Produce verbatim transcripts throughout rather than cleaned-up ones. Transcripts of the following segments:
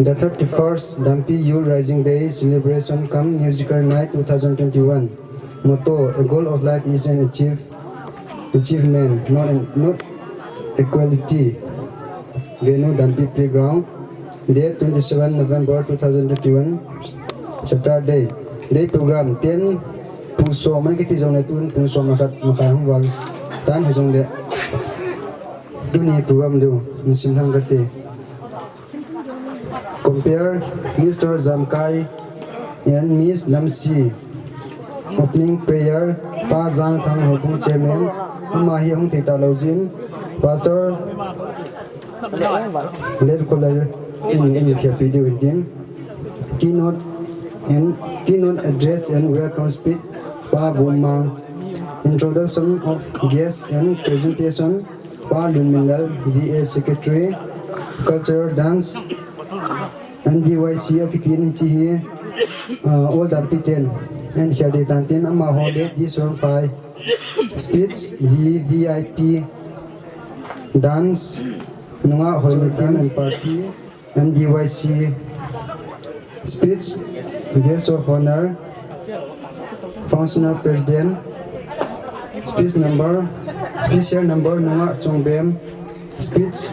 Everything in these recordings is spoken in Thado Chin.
The thirty-first Dampi Youth Rising Day Celebration cum Musical Night two thousand twenty-one. Motto: A goal of life is an achieve, achievement, not, an, not equality. Venue: Dampi Playground. Date: twenty-seven November two thousand twenty-one, Saturday. Day program: ten, pung som, man kiti jongle tun pung som le khat makai hung val tan hijongle, tuni program diu in sim lang kati. Compere: Mister Jamkai and Miss Namsi. Opening prayer: Pa Jangthang, Houbung Chairman. Ama hi hung thei talou jin, Pastor Ler Kholal in, in khepi diu in tin. Keynote and keynote address and welcome speech: Pa Vumang. Introduction of guest and presentation: Pa Lunminlal, V A Secretary, Culture, Dance, N D Y C akiti in hiche hi, uh, Old Dampi ten, and here they tan tin amaho le this one five speech, V V I P dance, nunga hoina team and party, N D Y C speech, guest of honor, functional president, speech number, speech number, nunga Chongbem, speech,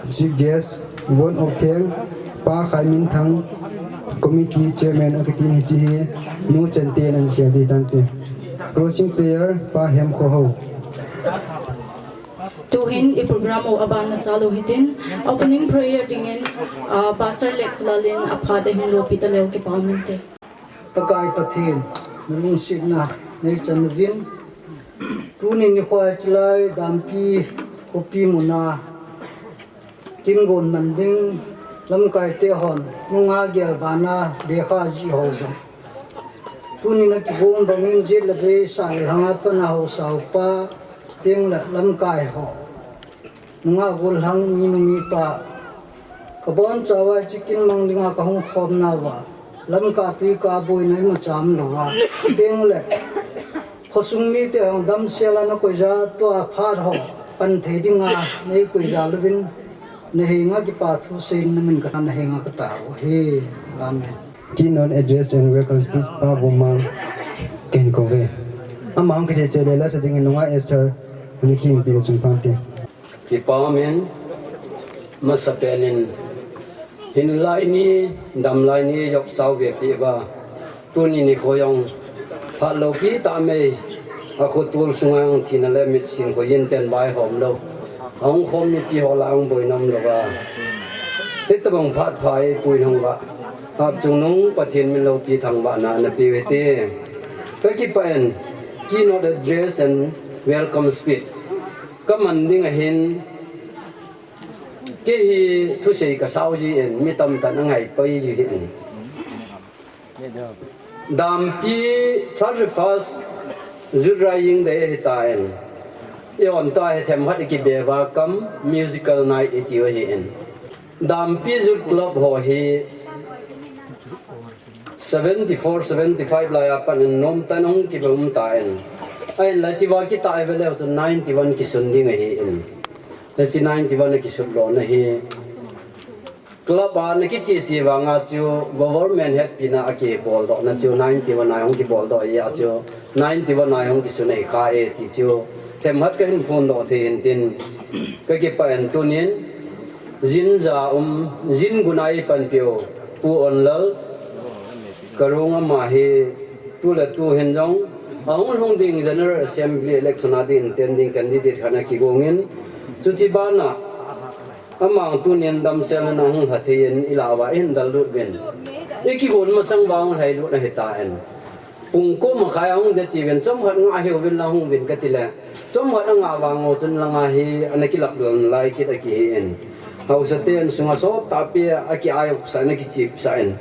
chief guest, vote of thanks, Pa Khaiminthang, committee chairman akiti in hiche hi, nu chente nan share di tante. Closing prayer, Pa Hemkhohao. Tuhin i program u aban na chalu hitin, opening prayer dingin, ah, Pastor Lekhulalin aphat ahin lopi taleu kipa minte. Pakai Pathen, nalungsetna neichan uvin. Tuni nikho chilai Dampi khopi muna kin gon man ding lamkai te hon nunga gel bana dekha ji ho jong. Tuni na kigong bangin jet le vei sal hanga pana ho saupa teng le lamkai ho. Nunga gol hang mi nu mi pa. Kabon chawai chikin mang dinga kahung khom nauva. Lamka tui ka boina ima cham louva. Teng le. Khosung mite hong damsela na koija tua phat ho. Pan thei dinga nei koija louvin. Na henga kipa thu sein na min ka na henga ka ta u hi. Amen. Keynote address and welcome speech Pa Vumang. Ken kove. Amang kiche che le la sa dingin nunga Esther. Ani kin pi lo chung pante. Kipa min, masa penin, hin lai ni, dam lai ni, jop sau ve pi va. Tuni nikho jong, phat lopi ta mei, a khotul sunga jong thina le mitsin kho yin ten vai hom lo. Ahung khom mipi ho la ahung boina um lo va. Hitabang phat pha eipui nung va. Hap chungnung Pathen min lopi thangvahna na pe u hite. Ka kipa in, keynote address and welcome speech. Ka man ding ahin, kei hi thusei ka sau ji in, mi tamtah in angai pai ji hin. Dampi thirty-first Youth Rising Day ahi ta in. I hon ta hi themkhat i kibe uva kam musical night i ti u ahi in. Dampi Youth Club ho hi seventy-four, seventy-five lai a pat in nom tan hung kibe um ta in. Ahin la chiva kita ai ve leu chun ninety-one kisun ding ahi in. La chi ninety-one a kisut lona hi. Club a na kichi chi vanga chu government hetpina a kibol doh na chu ninety-one a hung kibol doh a chu ninety-one a hung kisun ahi kha e ti chu. Themkhat ka hin phon doh thei hin tin. Ka kipa in tunin. Jin ja um, jin gun a i panpi u, Pu Onlal, ka rung ama hi, tu le tu hin jong, ahung lhung ding General Assembly election a din, ten ding candidate khat a kigong in, chuchi bana, amang tunin damsel na hung lha thei in, i la uva i hin dal lut uvin. I kigon masang uva hung lhai lut ahi ta in. Pung ko makhai a hung de ti uvin, chomkhat nga hi uvin la hung uvin ka ti le. Chomkhat a nga vang u chun langa hi ana kilap lon lai kit a kihi in. Hausa ten sunga sot tahpi a ki ai uk sa in a kichip sa in.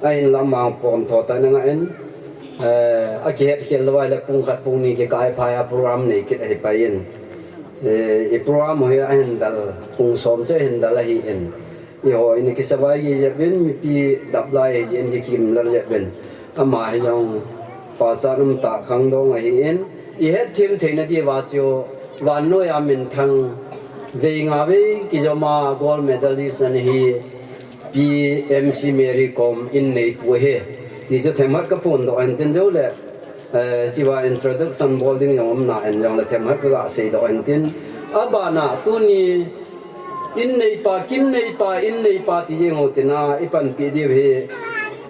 Ahin lamang pom tho ta na nga in. Eh, a kihet khel lo ai le pung khat pung ni kikai phai a program nei kit ahi pai in. Eh, i program hi ahin dal pung som che ahin dal ahi in. Eiho in kisavai jep in, mipi dap lai jin kikim lal jep in. Ama hi jong pachat umtah khangdong ahi in. I hetthem theina diuva chu vannoi a minthang vei nga vei kijoma gold medalist ana hi. Pi M C Mary Kom in neipu ahi. Ti chu themkhat ka phondoh hen tin jou le, eh, chiva introduction bol ding jong um na en jong le themkhat ka ga seidoh hen tin. Abana tuni in neipa, kin neipa, in neipa ti jing ho tina i panpi diu hi,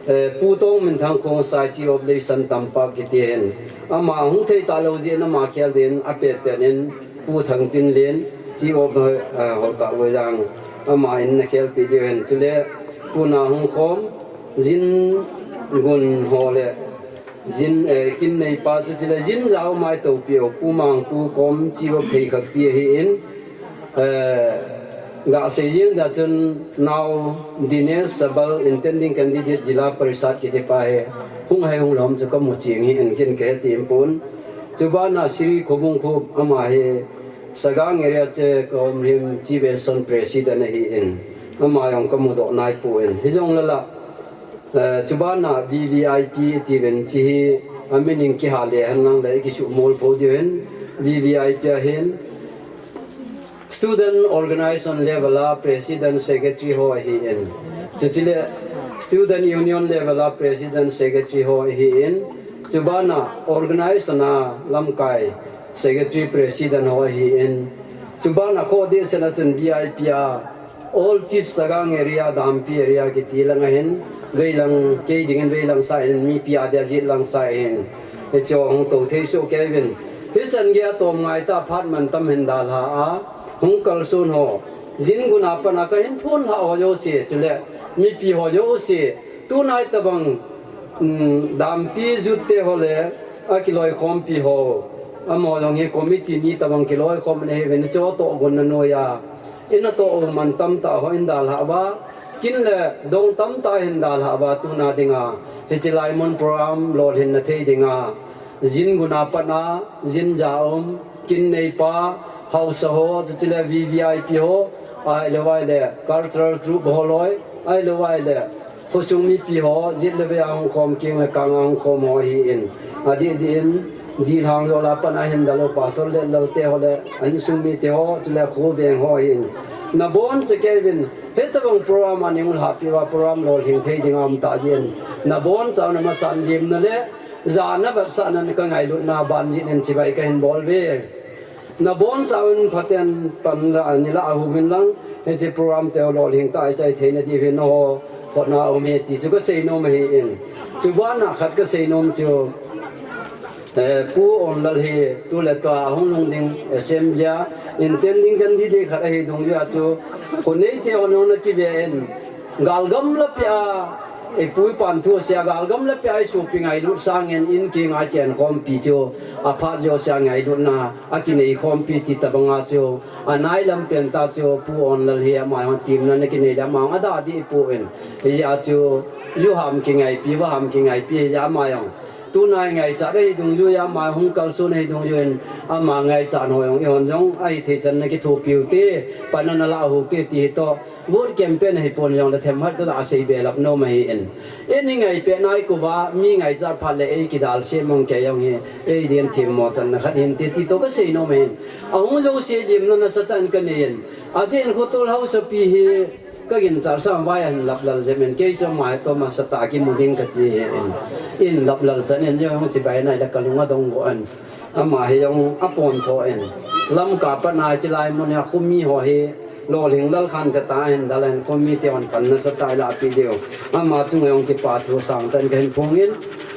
eh, Pu Tongminthang Khongsai Chief of Leisan Tampak kiti hin. Ama hung thei talou jeh in ama khel din a pet pet in Pu Thangtinlen Chief of, eh, Holkah Vojang ama in na khelpi diu hin. Chule tuna hung khom jin gun ho le jin, eh, kin neipa chu chule jin jao mai topi ho Pu Mangpu Kom Chief of Theikhakpi ahi in, eh, ga sei jing da chun nao Dinesh Sabal intending candidate Zilla Parishad kiti pa hi hung hai hung lom chu ka mu ching hi in kin ke ti in pun. Chubana Sri Khobung Khup ama hi Sagaing area che kom him Chief Assistant President ahi in ama jong ka mudoh nai pu in. Hijong lala, eh, chubana V V I P ti ven chi hi a min in kiha le hen lang le kisuh mol po diu hin V V I P ahin Student Organization level a President Secretary ho ahi in. Chuchile Student Union level a President Secretary ho ahi in. Chubana organization a lamkai Secretary President ho ahi in. Chubana kho de sena chun V I P a All Chief Sagaing area, Dampi area kiti lang ahin. Veilang kei dingin veilang sa in mipi a dia jit lang sa in. Hicho hung to thei su kei vin. Hichan gei a tom ngai ta phat man tam hin dalha a. Hung kalsun ho. Jin guna pana ka hin phun ha ho jo si. Chule mipi ho jo si. Tunai tabang, um, Dampi jute ho le. A kiloi khompi ho. Amo jong hi committee ni tabang kiloi khom ne hi vin cho to gon na noya. Ina to o man tam ta ho in dalha va. Kin le dong tam ta hin dalha va tuna dinga. Hichi lai mun program lolhin na thei dinga. Jin guna pana, jin ja um, kin neipa, hausa ho, chuchile V V I P ho, ahilou vai le cultural troupe ho loi, ahilou vai le khosung mipi ho, jit le vei a hung khom king le kang a hung khom ho ahi in. Adi di in, di hang lo la pana hin dalo pastor le lalte ho le, an sung mite ho, chule khu veng ho ahi in. Na bon che kei vin, hitabang program ani ul hapi va program lolhing thei ding am ta jin. Na bon chau na masan lim na le, Jana vetsahnan ka ngailutna ban jin in chibai ka hin bol ve. Na bonchauvin phaten pan la, ni la ahu vin lang, hichi program teo lolhing ta ai chai theina di vin ho, khotna um e ti chu ka sei nom ahi in. Chubana khat ka sei nom chu, eh, Pu Onlal hi tu le tua ahung lhung ding assembly a, intending candidate khat ahi dung jeh a chu, khonei te hon hon na kive in, Galgam lapi a, eipui pan thu sia galgam lapi a isopi ngailut sangin in ki ngai chen khompi chu, aphat jo sia ngailutna, akinei khompi ti tabanga chu, anai lam pen ta chu, Pu Onlal hi ama jong team na na kinei le ama jong ada di pu in. Hijeh a chu, ju ham kingaipi, va ham kingaipi, hijeh ama jong. Tunai ngaichat ahi dungjuiya ama hung kalson ahi dungjuiyin ama ngaichat ho jong eihon jong ahi thei chan na kithopi u te, pan na la u te ti hi to. Vote campaign ahi pon jong le themkhat ka ga sei belap nom ahi in. Eini ngaipeh nai kouva mi ngaichat phat le ei kidalse mong kei jong hi ei din themmo channa khat hin te ti to ka sei nom ahi in. Ahung jouse limna nasatah in ka nei in. Adeh in khotol haosapi hi Ka ginchat sam vai ahin laplal jep in, kei chu ama hi to masatah a kimu ding kati ahi in. In laplal chan in jong chibai nai le ka lung adong go in. Ama hi jong apon tho in. Lamka pat a chilai mun a khomi ho hi lolhing lal khan kata ahin dal in khomi te hon pan nasatah a la pi diu. Ama chung jong kipa thu sangtah in ka hin phong in.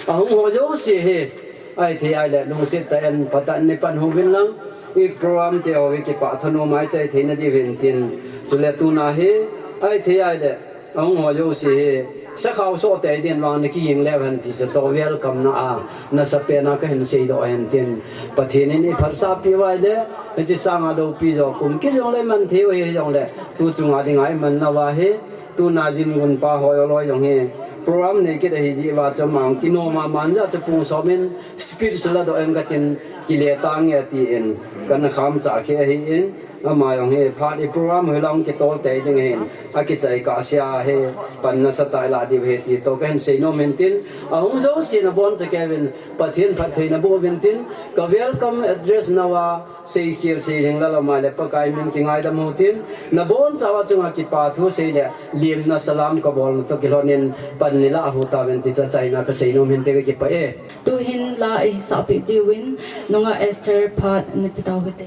Ahung ho jouse hi Ahithei ahile, lungset tah in phatah in nei pan uvin lang, i program te ho hi kipah thanom a i chai theina diuvin tin. Chule tuna hi, ahithei ahile, ahung ho jouse hi, sakhao soh tei din vang na kiging leu hen ti chu to welcome na a, nasa pen a ka hin seidoh hen tin. Pathen in i phatsah peh uva ahile, hiche sanga loupi jo kum kit jongle man thei u hi jongle, tu chunga dinga i man nauva hi, Tuna Jingun pa hoi oloi jong hi program nei kit ahi jeh uva chu ama jong kinom a man jeh a chu pung som in speech la doh eng katin kile tange tin kana kham chah khe ahi in Ama jong hi phat i program hi lang kitol tei ding ahin, akichai kahsea hi pan nasatah a ilah diu ahi ti toh kahin seinom in tin, ahung jouse nabonchauvin Pathen phatthei naboh uvin tin, ka welcome address nauva seikhel seijing lal ama le Pakai min kingaidam u tin, nabonchauva chunga kipa thu seile lemna salam kabolna toh kilhonin pan neilah u tauvin ti chu achaina kaseinom in te, kakipah e. Tuhin la eihin sahpeh diuvin, nungah Esther phat napeh tau hite.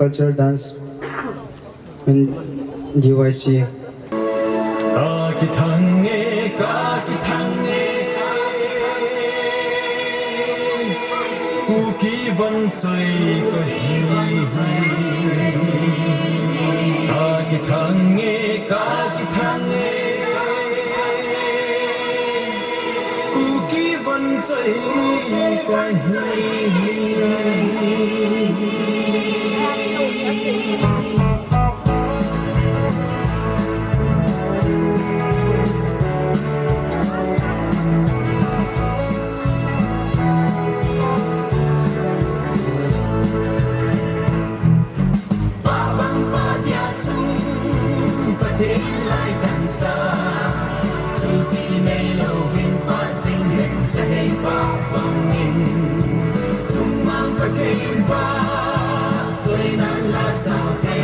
Cultural dance in D Y C. Ka kithang e, ka kithang e. Kuki vanchoi kahi. Ka kithang e, ka kithang e. Kuki vanchoi kahi. Pa bang pa dia chung, Pathen lai tansa. Chuti nei lou hin pa jing hin sa hei pa bang in. Chung mang Pathen pa, choi nan la sao te.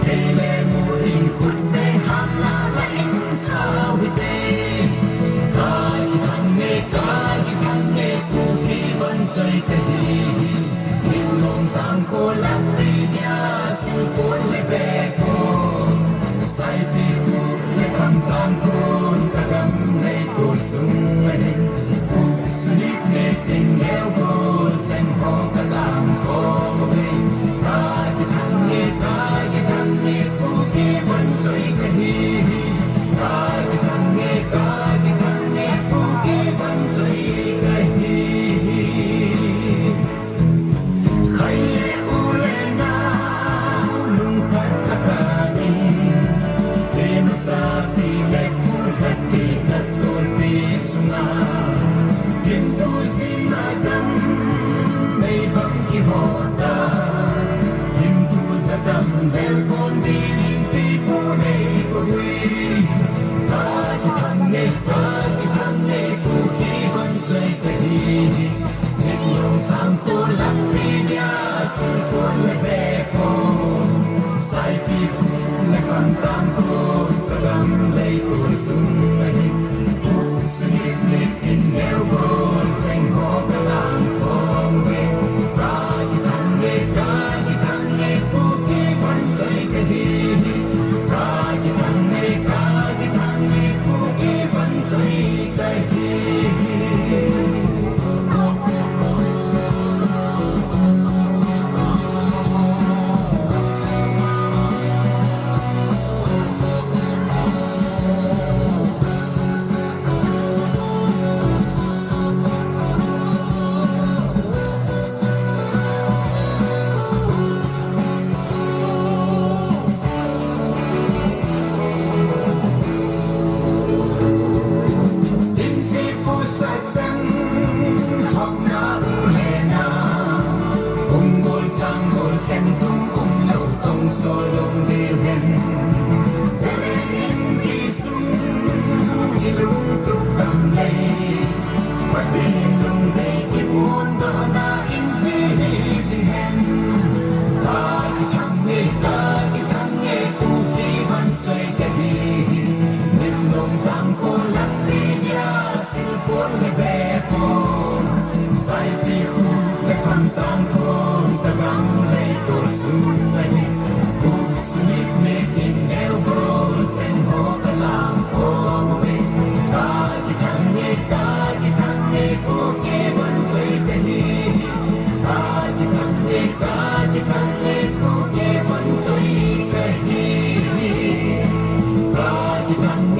Hei le mu in khut nei ham la la in sao hi te. Ka kithang e, ka kithang e, Kuki vanchoi kahi. Min long tang ko lam pi nia, sil pon le be ko. Sai pi ku le kam tang ko, ka gam nei ko sung le ni. Ku su ni ne tin leo ko, cheng ho ka lang ko be. Ka kithang e, ka kithang e, Kuki vanchoi kahi. Ka kithang e, ka kithang e, Kuki vanchoi kahi. Khai le u le nao lungkhat a ka ding. Che masa ti le khul khat ti na tun pi sunga. Kin tu sin na dam nei bang kihota. Kin tu za dam bel kon ding pi pu nei ko hui. Ka kithang e, ka kithang e, Kuki vanchoi kahi. Min long tang ko lam pi nia, sil pon le be ko. Sai pi ku le kam tang ko, ka gam lei ko sung a hi. Ku su ni ni in leo ko, cheng ho ka lang ko be. Ka kithang e, ka kithang e, Kuki vanchoi kahi. Ka kithang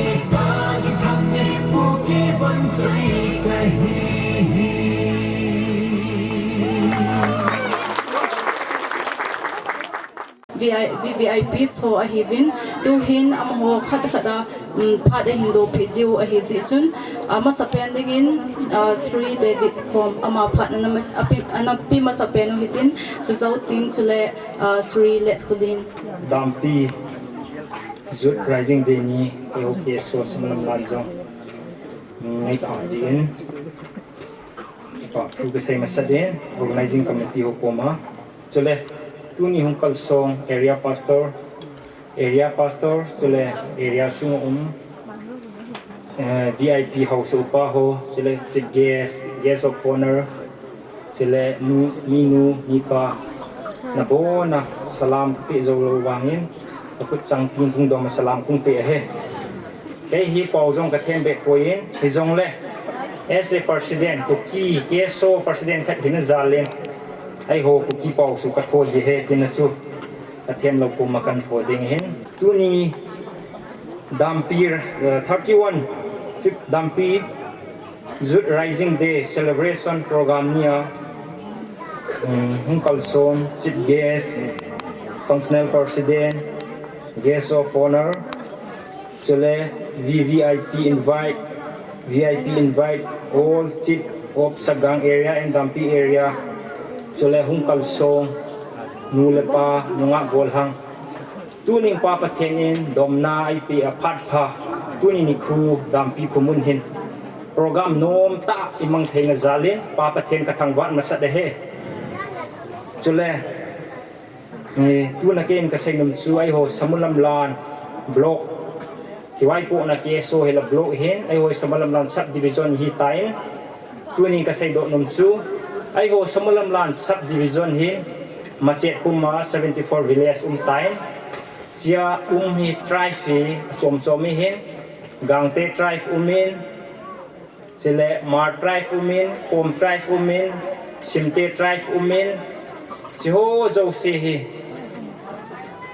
e, ka kithang e, Kuki vanchoi kahi. V I, V V I Ps ho ahiuvin, tuhin amaho khat khat a, um, phat ahin dopeh diu ahi jeh chun, a, masapen dingin, a, Shri David Kom ama phat ana ma-, api, ana pe masapen u hitin, chujou teng chule, a, Shri Letkholin. Dampi Youth Rising Day ni keiho K S O Semalam Lam jong, um, ngai ta jin. Kipa thu kasei masat in, organizing committee ho koma. Chule, tuni hung kalsong area pastor, area pastor, chule area sunga um, eh, V I P house upa ho, chule chief guest, guest of honor, chule nu, minu, mipa, Nabona salam kapeh jou lou vangin, kakhut chang tin kung dom a salam kung peh ahi. Kei hi pao jong kathem be poi in, hijongle as a president, Kuki, K S O president khat hina jal in, eiho Kuki pao chu katho ding ahi, tina chu kathem lou pum a kan tho ding ahin. Tuni Dampi, eh, thirty-one, Chief Dampi Youth Rising Day Celebration Program nia, um, hung kalson, Chief Guest, Functional President, Guest of Honor, chule V V I P invite, V I P invite, all Chief of Sagang area and Dampi area, chule hung kalson, nu le pa, nungah golhang. Tunin Pa Pathen in domna eipeh a phat pha, tuni nikho Dampi khomun hin program nomtah imang theina jal in Pa Pathen kathangvah masat ahi. Chule, eh, tuna keiin kasei nom chu eiho Samulamlan block, kivaipohna K S O hila block hin, eiho Samulamlan subdivision hitan, tunin kasei doh nom chu, eiho Samulamlan subdivision hin, machet puma seventy-four village um tan, chia um hi tribe hi achom chom ahin, Gangte tribe umin, chule Hmar tribe umin, Kom tribe umin, Simte tribe umin, chiho jouse hi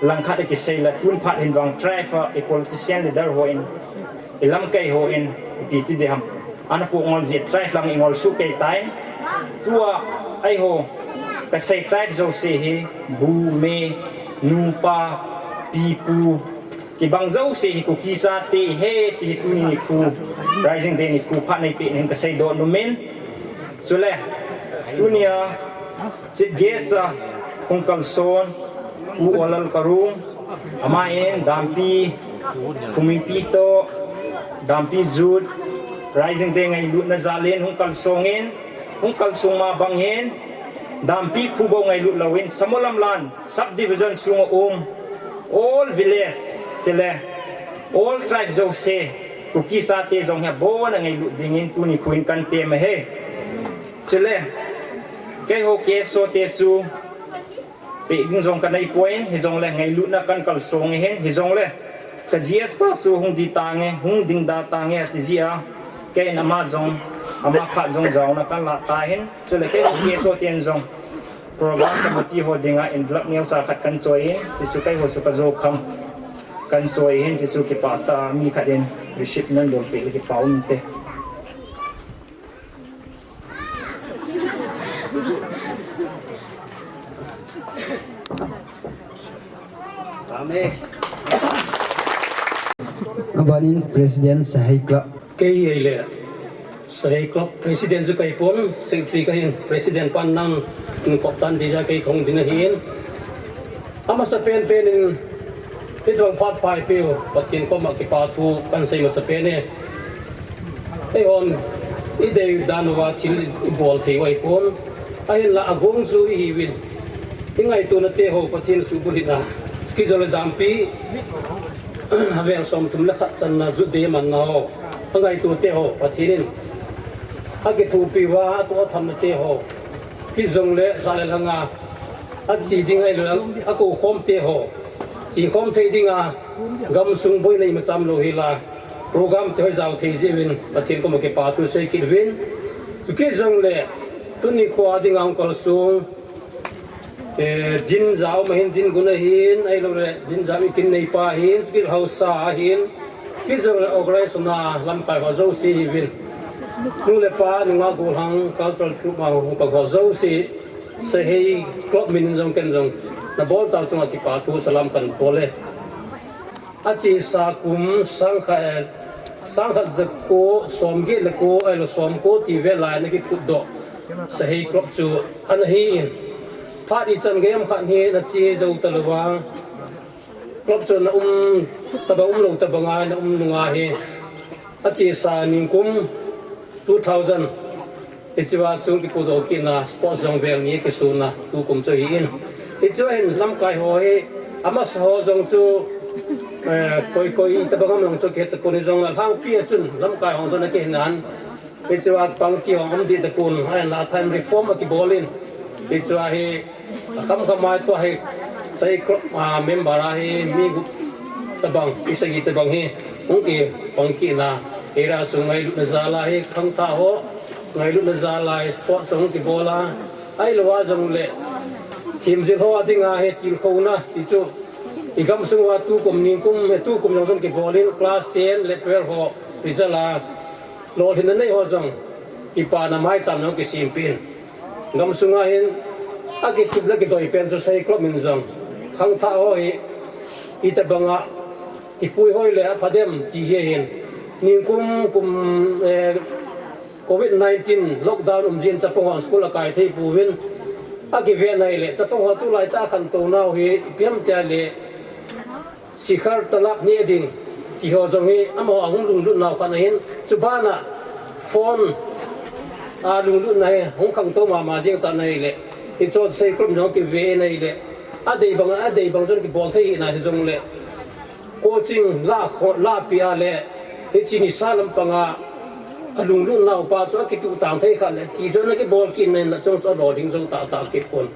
langkhat a kisei le tun phat hin vang tribe a i politician leader hon, i lamkai hon, ipi ti ding ham, ana poh ngol jeh tribe lang i ngol suh kei tan. Tua eiho kasei tribe jouse hi bu me, nu pa, pi pu, kibang jouse hi Kuki chate ahi ti hi tuni nikho, Rising Day nikho phat neipeh nin kasei doh nom in. Chule, tunia Chief Guest a hung kalson, Pu Olal Karung, aman Dampi khomipi toh, Dampi Youth Rising Day ngailutna jal in hung kalsong in, hung kalsong ma bang hin, Dampi kho bou ngailut louvin, Samulamlan subdivision sunga um, all village, chule all tribe jouse, Kuki chate jong hi abon a ngailut dingin tuni nikho in kan tem ahi. Chule, keiho K S O te chu, peh ding jong kanei poi, hijongle ngailutna kan kalsong ahin, hijongle ka G S pa chu hung ding tange, hung ding da tange ati jeh a, keiin ama jong, ama phat jong jaona kan lah tan, chule keiho K S O ten jong program committee ho dinga envelope neocha khat kan choi in, chuchu keiho chu kajo kham kan choi in, chuchu kipah tah a mi khat in receipt nan dol peh le kipa um inte. Amen. Abanin President Sahei Club. Kei ahile Sahei Club President chu kahi pon, Secretary kahin, President pan nang in kop tan ding jeh a kei kahung ding ahin. Amasa penpen in, hitabang phat pha eipeu Pathen koma kipa thu kan sei masa pen e. Eihon, idei dan uva thil ibol thei u ahipon. Ahinla agong chu ihiuvin. Ingaitona teho Pathen suhbulhit na. Chukijongle Dampi, avel somthum le khat channa Youth Day manna ho. Angaito teho Pathen in akithopi uva, atoh athamna teho. Chukijongle ja le lhanga ache ding ahiloule akoukhom teho, chekhom thei dinga gamsung boina imacham lou hila, program te hoi jao thei jeh uvin Pathen koma kipa thu sei kit uvin. Chukijongle tuni nikho a dinga hung kalsong, eh, jinja um ahin, jingun ahin, ahiloule jinja mi kin neipa ahin, chukit haosa ahin, chukijongle organize na lamkai ho jouse hiuvin. Nu le pa, nungah golhang, cultural troupe a hung pang ho jouse, Sahei Club min in jong ken jong nabonchau chunga kipa thu salam kan bol e. Achesa kum sangkhat, eh, sangkhat jako somget le ko, ahilou somko ti vel lai a ana kiphutdoh Sahei Club chu ana hin. Phat ichan gei ham khat hi ana che jou talouva. Club chu ana um tabang, umlou tabang a ana um nunga hi, achesa ningkum two thousand, hichea chu kipuidoh kitna sports jong vel ni kisuna tukum chu ahin. Hichea hin lamkai ho hi, amasa ho jong chu, eh, koi koi tabang ham jong chu kihet tapon, hijongle alhangpi a chun lamkai ho jong ana kihin ahin. Hichea pangti ho um deh tapon, ahinla athain reform akibol in. Hichea hi Akham kham mai tua hi Sai Club a member a hi mi gup tabang, mi sagi tabang hi hung kipang kit na, era sung ngailutna jal a hi khangthah ho ngailutna jal a hi sport sung kibol a, ahilou a jong le themjil ho a ding a hi tilkhouna ti chu i gamsung uva tukum ningkum, eh, tukum jong sung kibol in class ten le twelve ho result a lolhinna nei ho jong kipana maicham jong kisempin. Gamsung a hin akitup le kidoi pen chu Sai Club min jong khangthah ho hi itabang a kipui hoi le apha dem ti hi hin ningkum kum, eh, covid nineteen lockdown um jin chapang ho school akai thei pouvin akive nai le chapang ho tulai tah a khantou nau hi ipi ham tia le sikhar talap ni ading ti ho jong hi amaho ahung lunglut nau khat ahin, chubana phone a lunglutna hi hung khangtou mama jing ta nai le, hicho Sai Club jong kive nai le, adei bang, adei bang jong kibol thei na hi jong le, coaching la kho, la pi a le, hichi nisa lampang a alunglut nau pa chu akitu tang thei khat le, ti jong na kibol kit na in la chong chu alolhing jong tah tah kit pon.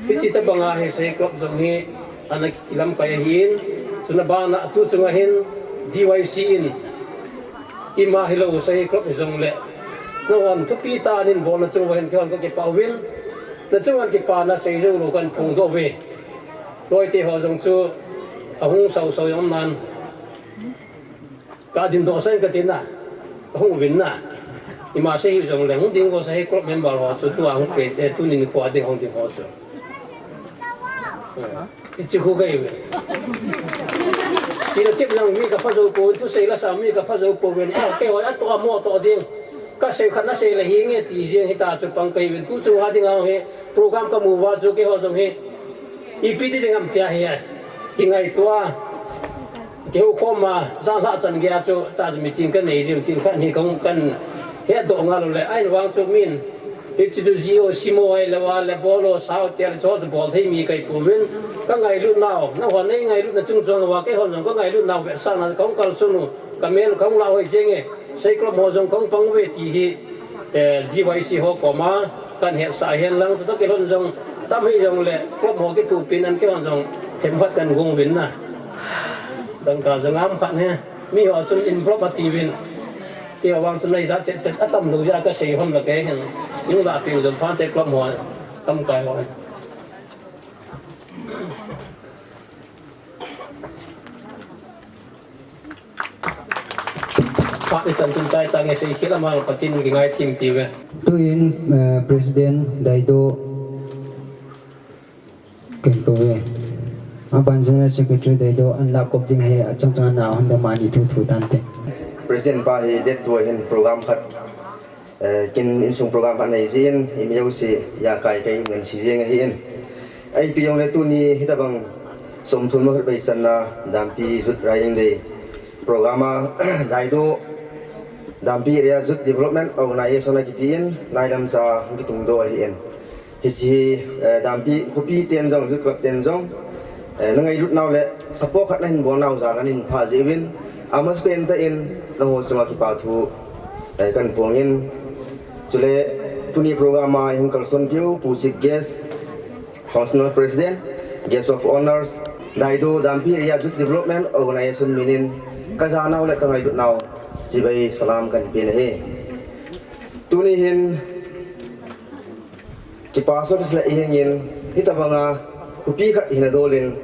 Hichi tabang a hi Sai Club jong hi ana kilamkai ahin, chuna bana tu chunga hin D Y C in ima hilou Sai Club hi jong le, nahon thupi tah in bolna chung uva hin keihon kakipah uvin, na chunga kipana seijou lou kahin phongdoh uve. Loite ho jong chu ahung sausau jong nan. Ka dingdoh sah in kati na, ka hung uvin na. Ima sei hih jong le, hung ding ko sa hi club member ho chu, tua hung pe, eh, tuni nikho a ding hung ding ho chu. Eh, hichi khu ka hi uve. Chi la chip lang mi ka pha jou pouvin, thusei la sa mi ka pha jou pouvin. Ah, keiho atoh a mo toh ding. Ka sei khat na sei le hi nge ti jeng hita chu pang ka hi uvin. Tu chu ha ding a hi program ka mu uva chu keiho jong hi. Ipi ti ding ham tia hi, kingaito a, kihoukhom a, janlhah chan gei a chu, ta chu meeting ka nei jin, tin khat ni kong kan hetdoh ngal u le, ahin vang chu min, hichi chu G O C mo ahilou a, le bol o, sao tia le chu chu bol thei mi ka hi pouvin, ka ngailut nau, nahon nei ngailut na chung chang uva, keihon jong ka ngailut nau vetsahna, kong kalson u, ka mel kong lah hoi jeng e, Sai Club ho jong kong pang uve ti hi, eh, D Y C ho koma kan hetsah hen lang, chutoh kilhon jong, tam hih jong le, club ho kithopina in keihon jong, themkhat kan gong uvin na. Dangka jong ngam khat he, miho chun envelope ati uvin. Keiho vang chun nei jat chet chet, atam lou jeh a ka sei hom le kei hin. Nung lah peng jong phante club ho, lamkai ho. Phat ichan chun chai tange, sei khel ama Pathen in kingai thim ti uve. Tuin, eh, President Daido kahin kou uve. Aban General Secretary Daido ahin lah kop ding ahi, achang chang a na hon dam a ni thu thu tante. President pa hi date two a hin program khat Eh, kin insung program khat nei jin, imi jouse, jakai kei ngan si jing ahin. Ipi jong le tuni hitabang somthum le khat vei channa, Dampi Youth Riding Day program a, Daido, Dampi Area Youth Development Organization a kitin, nailam cha hung kitungdoh ahin. Hiche hi, eh, Dampi khopi ten jong, Youth Club ten jong, eh, na ngailut nau le support khat na hin bol nau jal a nei pha jeh uvin, amasapen tah in nangho chunga kipa thu, eh, kan puangin, chule tuni program a hung kalson piu, Pu Chief Guest, Functional President, Guest of Honours, Daido Dampi Area Youth Development Organization minin, ka ja nau le ka ngailut nau, chibai salam kan pe ahi. Tuni hin, Kipa soh kisih le ihengin, hitabanga khopi khat hina dolin,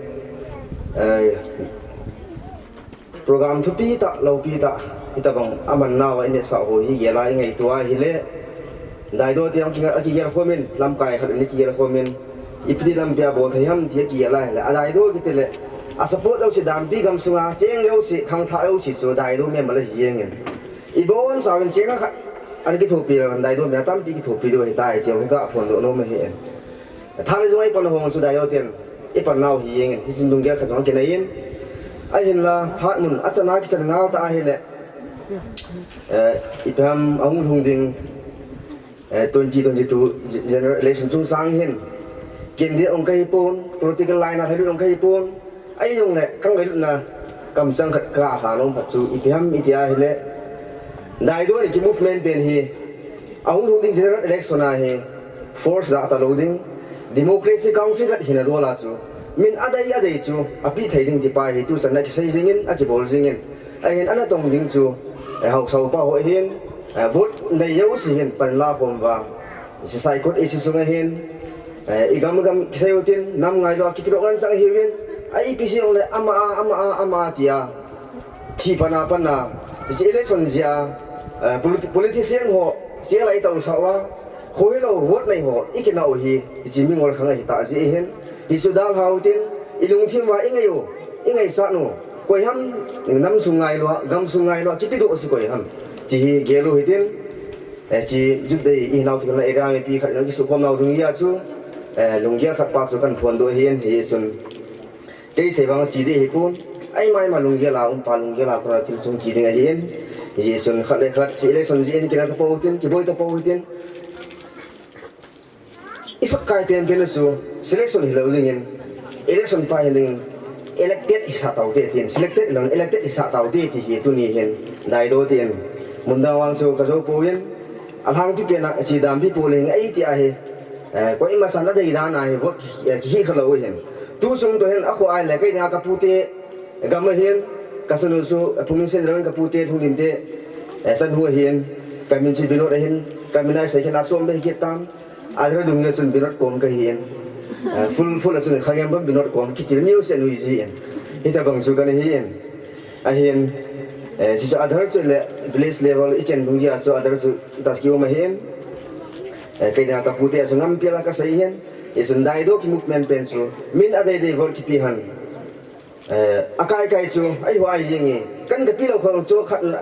eh, program thupi tah, loupi tah, hitabang aman nauva ineh sah ho hi gel a ingaito a hile, Daido te jong kinga, akigel khomin, lamkai khat in akigel khomin, ipi ti lampi a bol thei ham ti akigel a hile, a Daido kiti le, a support jouse Dampi gamsunga, cheng jouse, khangthah jouse chu Daido member ahi jengin. Ibon chauvin cheng khat, ana kithopi lou, Daido mi a tampi kithopi diu ahitai, ti jong hi kaphondoh nom ahi. Thanle jong ipan hong chu Daido ten, ipan nau hi jengin, hichun lunggel khat jong kinei in. Ahinla, phat mun, achan a kichan ngal tah ahile. Eh, ipi ham ahung lhung ding, eh, twenty twenty-two ge-, general election chungchang hin. Candidate jong kahi pon, political line a lhalut jong kahi pon. Ahijongle, ka ngailutna kamchang khat ka lha nom khat chu ipi ham iti ahile, Daido in ki movement pen hi, ahung lhung ding general election a hi, force ja talou ding, Democracy country khat hina dol a chu, min adei adei chu apeh thei ding ti pa hi tuchan a kisei jingin, akibol jingin. Ahin ana tong ding chu, eh, haosa upa ho hin, eh, vote nei jouse hin pan la khom uva. Hiche Saikot A C sunga hin, eh, igam gam kisei utin, nam ngailua kipedoh ngen chang ahiuvin, a ipi jong le ama a, ama a, ama a tia. Thi pana pana, hiche election jeh a, eh, politi-, politician ho, C L I tau sa uva, kho hilou vote nei ho, ikinah u hi, hiche mingol khang ahi tah jeh hin, hichu dalha utin, ilungthim uva ingai u, ingaisah u, koi ham, nam sung ngailua, gam sung ngailua, kipedoh si koi ham. Hiche hi gel u hitin, eh, hiche Youth Day ihinau thei khat na area mipi khat in kisukhom nau dungjuia chu, eh, lunggel khat pa chu kahin phondoh ahin, hichun. Kei sei vang che ding ahipon, eima eima lunggel a um pa lunggel a kona thil chung che ding ahin, hichun khat le khat, hiche election jeh in kinah tapou hitin, kiboi tapou hitin. Isut kai penpen chu, selection hilou dingin, election pa hi ding, elected hisah taute tin, selected hilou, elected hisah taute ti hi tuni hin, Daido tin, mundang vang chu kajou pouvin, alhangpi pen a, che dampi pou leng, ei ti ahi, eh, koima chan adei dan ahi, vote ki, eh, kihi khalou hin. Tuchung toh hin, akhoh a ahile, kei dinga kapute, gam ahin, kasanu chu, eh, Phungminsen Ravin kapute, Lhunglimte, eh, chanu ahin, kamin chu Binod ahin, kamin a isei khen a chom be hi kit tan, Aadhaar dung jeh chun Binod kom kahin, eh, full, full a chun Khagembam Binod kom kitil miu se nui jin. Hitobang chu kana hin, ahin, eh, hiche chu Aadhaar chu le village level ichen dungjui a chu Aadhaar chu itas kium ahin, eh, kei dinga kapute a chu ngam pia la kasei hin, hichun Daido ki movement pen chu, min adei dei vote kipe hen. Eh, akai kai chu, eiho ahi jeng e. Kan kape lou khang chu khat na,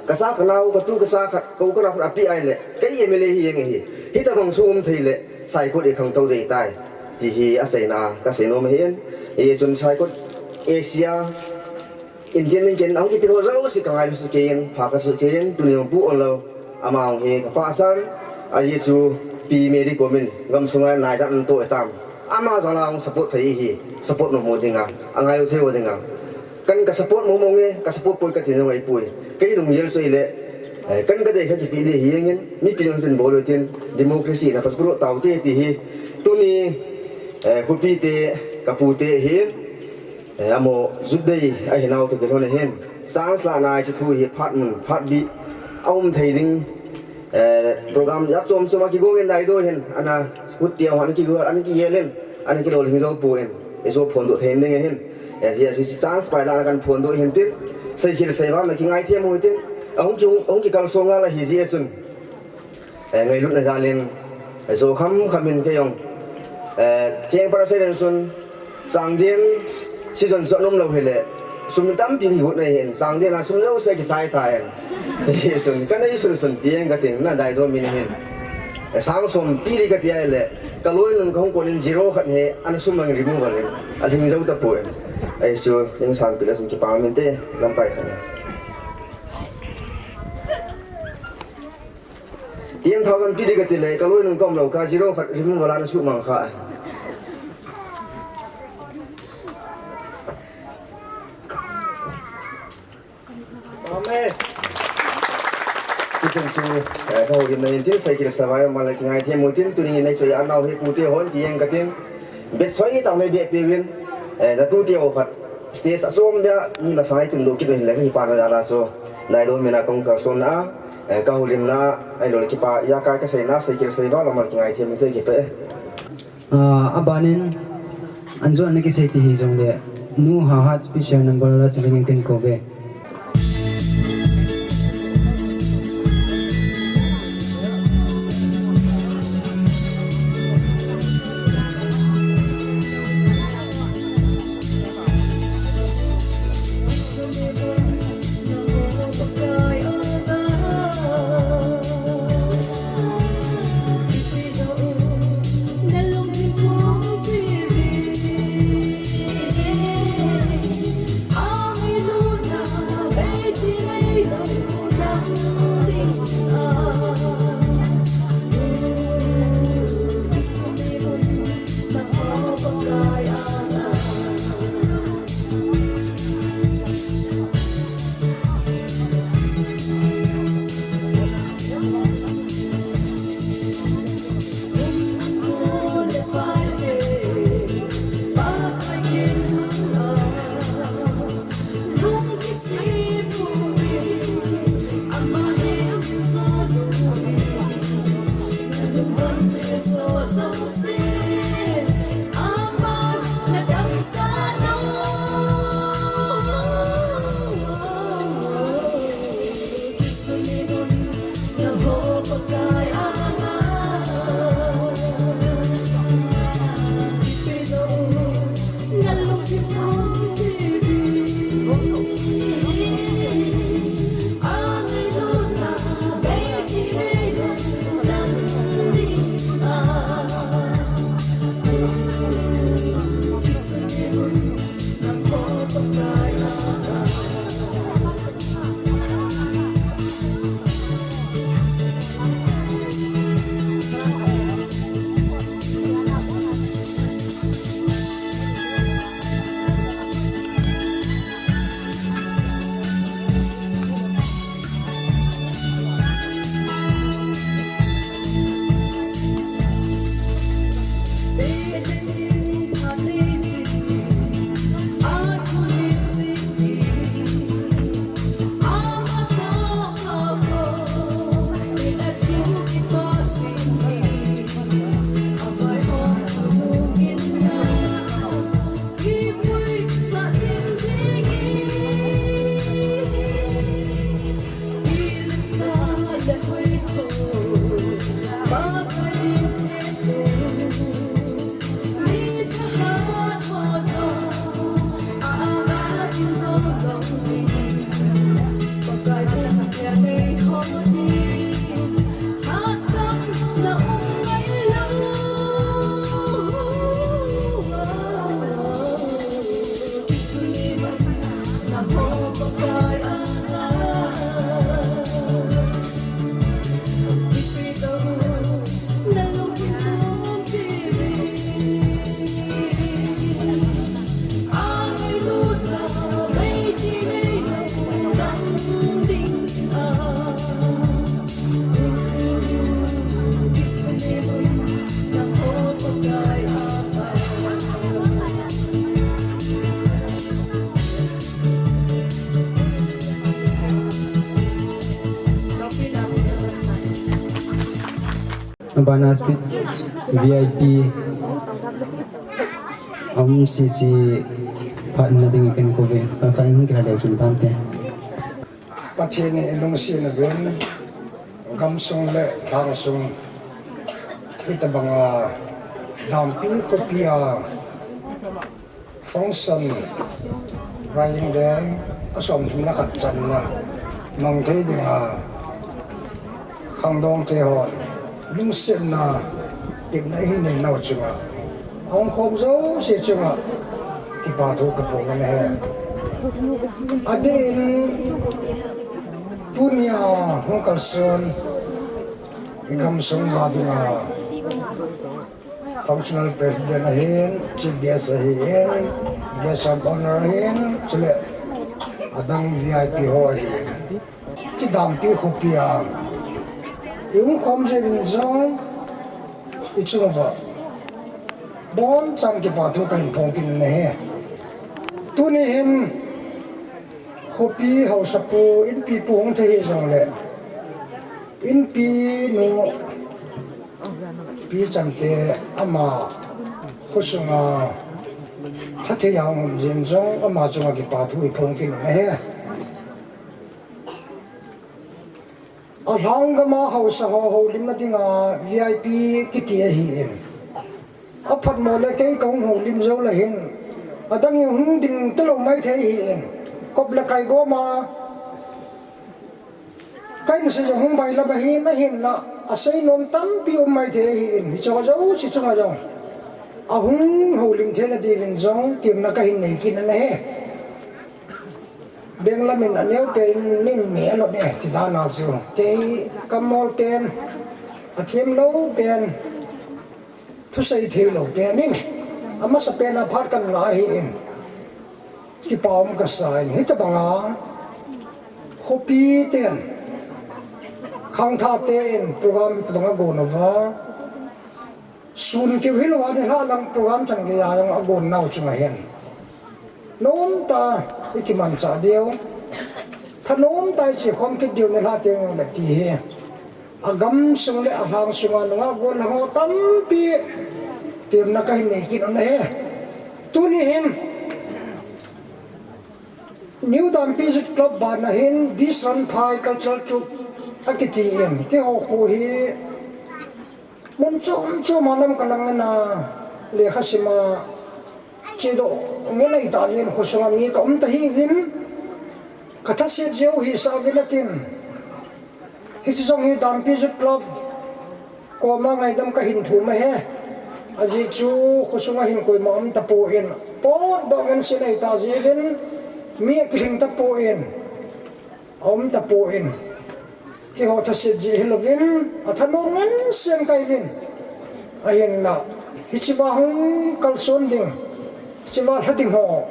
kacha kanao, katu kacha khat, ka u kanao khat apeh a ahile, kei M L A hi jeng ahi. Hitobang chu um thei le, Saikot i khangtou dei tai. Ti hi aseina, kasei nom ahin. Hichun Saikot A C a, Indian in ken ahung kipe ho jouse kangailu sah kei in, pha kasa kei in, tuni jong pu onlou. Ama jong hi kapahsan, ajeh chu Pi Mary Kom in gamsunga naijat anatoh e tam. Ama jal a hung support thei hi, support nom ho dinga, angailu thei ho dinga. Kan ka support mo mo nge, ka support poi kati nom ahipoi. Kei lunggel chu ahile, eh, kan kadei kha kipe ding ahi jeng in, mipi jong hitin bol u hitin, democracy na pasal puro taute ti hi. Tuni, eh, khopite, kapute hi, eh, amaho Youth Day ahinau te ding lhon ahin. Chance lahna chu thu hi phat mun, phat bih, aum thei ding, eh, program jat chom chom a kigong in Daido hin, ana kut tiang ana kigong, ana kigel in, ana kilolhing jou pon, ijo phondoh thei ding ahin. Eh, hiche chance pai la ana kan phondoh hin tin, seikhel seival na kingaithem u hitin, ahung ki, ahung kikalsong ngal ahi jeh chun. Eh, ngailutna jal in, eh, jo kham kham in kei jong, eh, theng para sei len sun, changden, season chu anom lou hile, sum tampi kigot nei hin, changden a sum jouse kisai tha hin. Hichun, kanei sun sun tieng katin, na Daido min hin. Eh, sang som pe ding kati ahile, kaloinun kahung kon in zero khat hi, ana sum mang removal in, alhing jou tapon. Ahi chu, hing sang pe le sun kipa minte, lamkai khat. Ten thousand pe ding kati le, kaloinun kaum lou kha, zero khat removal a ana sumang kha. Amen. Hichun chu, eh, kahoulimna in tin, seikhel seival a mal kingaithem u hitin, tuni nei soi anau hi pute hon ti jeng katin. Betsoi tah nei beh peuvin, eh, natute ho khat. Stage a chom beh a, mi masang a itundoh kit u hin le, hipa na jal a chu. Daido min a kahung kalsonna a, eh, kahoulimna a, ahilou le kipa, ijakai kaseina, seikhel seival a mal kingaithem u te kipe. Ah, abanin, anjo ana kisei ti hijongle, Nu Hahat special number la chule ngin ken kove. Bana speed V I P um sisi phat na ding ken ko ve. Ka kan hung kila leu chun pante. Pathen in lungsetna ven, gamsung le lhangsung, hitabanga dampi khopi a function, Rising Day, a som thum le khat channa mang thei dinga khangdong te hon lungsetna, tepna hin nei nau chunga, a hung khom jouse chunga kipa thu ka phong ahi. Adeh in tunia hung kalson i gamsung a dinga Functional President ahin, Chief Guest ahin, Guest of Honor ahin, chule adang V I P ho ahin. Kidampi khopi a i hung khom jeh in jong i chunga bonchan kipa thu kahin phong kit in ahi. Tuni hin khopi haosapu, inpipu hung thei hijongle, inpi nu Pi Chante ama khosunga phatthei a hung um jing jong ama chunga kipa thu i phong kit in ahi. Alhang gama haosa ho houlimna dinga V I P kiti ahin. Aphatmo le kei kahung houlim jou le hin, adang in hung ding talou maithei ahin. Kop le kai goma kahin sei jong hung bailap ahin, ahinla asei nom tampi um maithei ahin. Hicheho jouse chunga jong ahung houlim theina diuvin jong tepna kahin nei kit in ahi. Benglam in aneo pen in min me alou e, ti dan a chu. Kei kamol pen, athem lou pen, thusei thei lou pen in, amasa pen a phat kahin la ahin. Kipa um kasa in, hitabanga khopi ten, khangthah ten program hitabanga gon uva, sun keu hilou a nilhah lang program chan geiya jong agon nau chunga hin nomtah a i kimanchah diu, thanomtah a i chekhom kit diu nilhah teng le ti hi. Agamsung le alhang sunga nungah gollhang ho tampi tepna kahin nei kit in ahi. Tuni hin New Dampi Youth Club bana hin Disranphai Cultural Troupe akiti in, keiho khu hi mun chom chom a lam kalang in a, lekha sim a, chedoh ngen ahi tah jeh in khosunga mi ka um ta hiuvin, ka thaset jeh u hisah uvin atin. Hiche jong hi Dampi Youth Club koma ngaidam kahin thum ahi. Ajeh chu khosunga hin koima um tapon, potdoh ngen sen ahi tah jeh uvin mi akilhing tapon, aum tapon, keiho thaset jeh hilouvin, athanom ngen sen kahiuvin. Ahinla, hichea hung kalson ding, hichea lha ding ho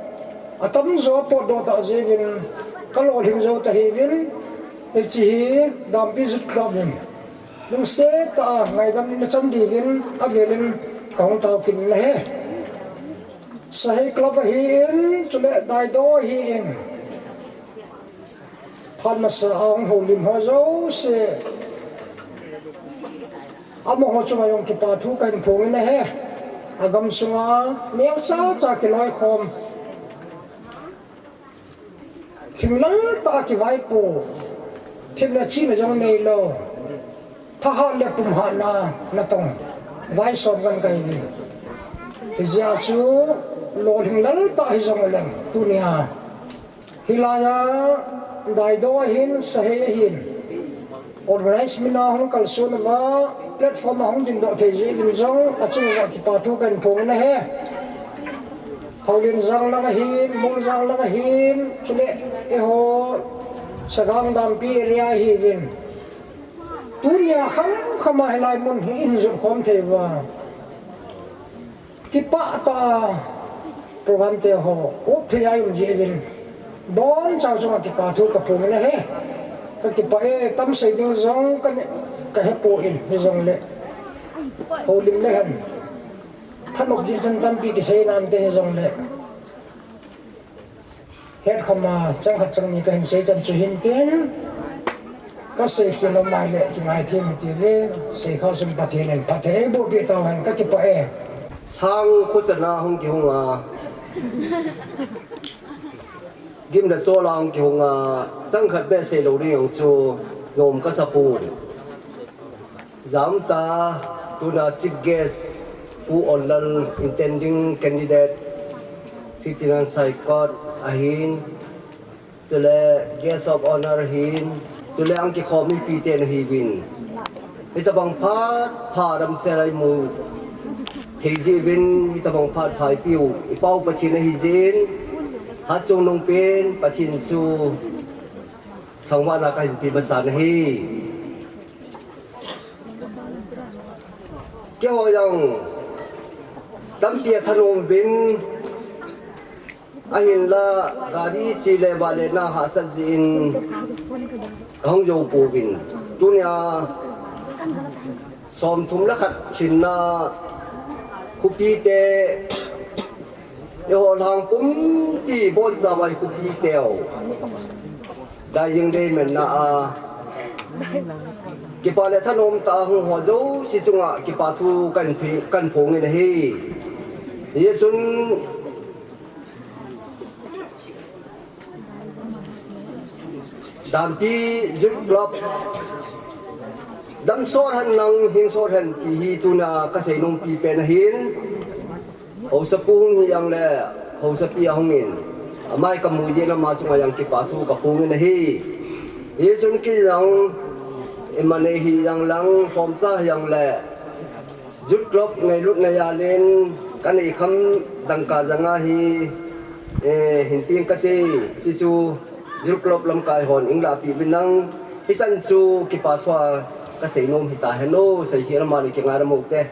atamjo apotdoh tah jeh uvin, kalolhing jou ta hiuvin, hiche hi Dampi Youth Club in lungset tah a ngaidam in nachan diuvin avel in kahung tao kit in ahi. Sahei Club ahin, chule Daido ahin, phat masa a hung houlim ho jouse, amaho chunga jong kipa thu kahin phong in ahi. Agamsunga neocha cha kiloikhom, lhinglel tah a kivaipo, themna chihna jong neilou, thahat le pumhatna natong, vaisomngan kahiuvin. Hijeh a chu lolhing lel tah hijongleng, tunia hilaiya Daido ahin, Sahei ahin, organize mina hung kalson uva, platform a hung dingdoh thei jeh uvin jong achunguva kipa thu kahin phong in ahi. Houlienjang lang ahin, Muljang lang ahin, chule eiho Sagang Dampi area ahiuvin, tunia khamkhama hilai mun hi ihin jotkhom thei uva, kipah tah a program teho up thei a i um jeh uvin, bonchau chunga kipa thu kaphong in ahi. Kakipah e, tamsei ding jong kanei, kahepoi, hijongle houlim le hen, thanop jeh chun tampi kisei nante hijongle, hetkhama chang khat chang ni kahin sei chan chu hintin, Kasei khel lou mai le, kingai thei mi ti ve, sei khau sum Pathen in phatthei boh peh tau hen, kakipah e. Lhang khochan a hung kihung a, gim le chol a hung kihung a, chang khat beh sei lou ding jong chu nom kasa pon. Jamta tuna Chief Guest Pu Onlal, intending candidate, fifty-nine Saikot ahin, chule Guest of Honor ahin, chule ahin kikhom mipi te ana hiuvin. Hitabang phat pha damsel a imu thei jeh uvin, hitabang phat pha ipiu i Pau Pathen ahi jeh in, hatchungnung pen Pathen chu thangvahna kahin pe masa nahi. Keiho jong tampi athanom uvin, ahinla gari che le vale na hahsat jeh in kahung jou pouvin. Tunia somthum le khat lhinna khopi te, eiho lhang pumpi boncha vai khopi teu, Daiying Day manna a, kipah le thanom tah a hung ho jouse chunga kipah thu kan phi-, kan phong in ahi. Hijeh chun Dampi Youth Club, dam sot hen lang, hing sot hen ti hi tuna kasei nom pi pen ahin. Haosapu hung hi jongle, haosapi ahung in, amai kamu jeh in ama chunga jong kipah thu kaphong in ahi. Hichun kei jong, ima nei hi jong lang, lhomcha hi jongle, Youth Club ngailutna jal in, kanei kham dangka janga hi, eh, hin peng kate, chuchu Youth Club lamkai hon eilahpeh uvin lang, hichan chu kipah thua kasei nom hita hen o, sei hi amani kingai lam u te.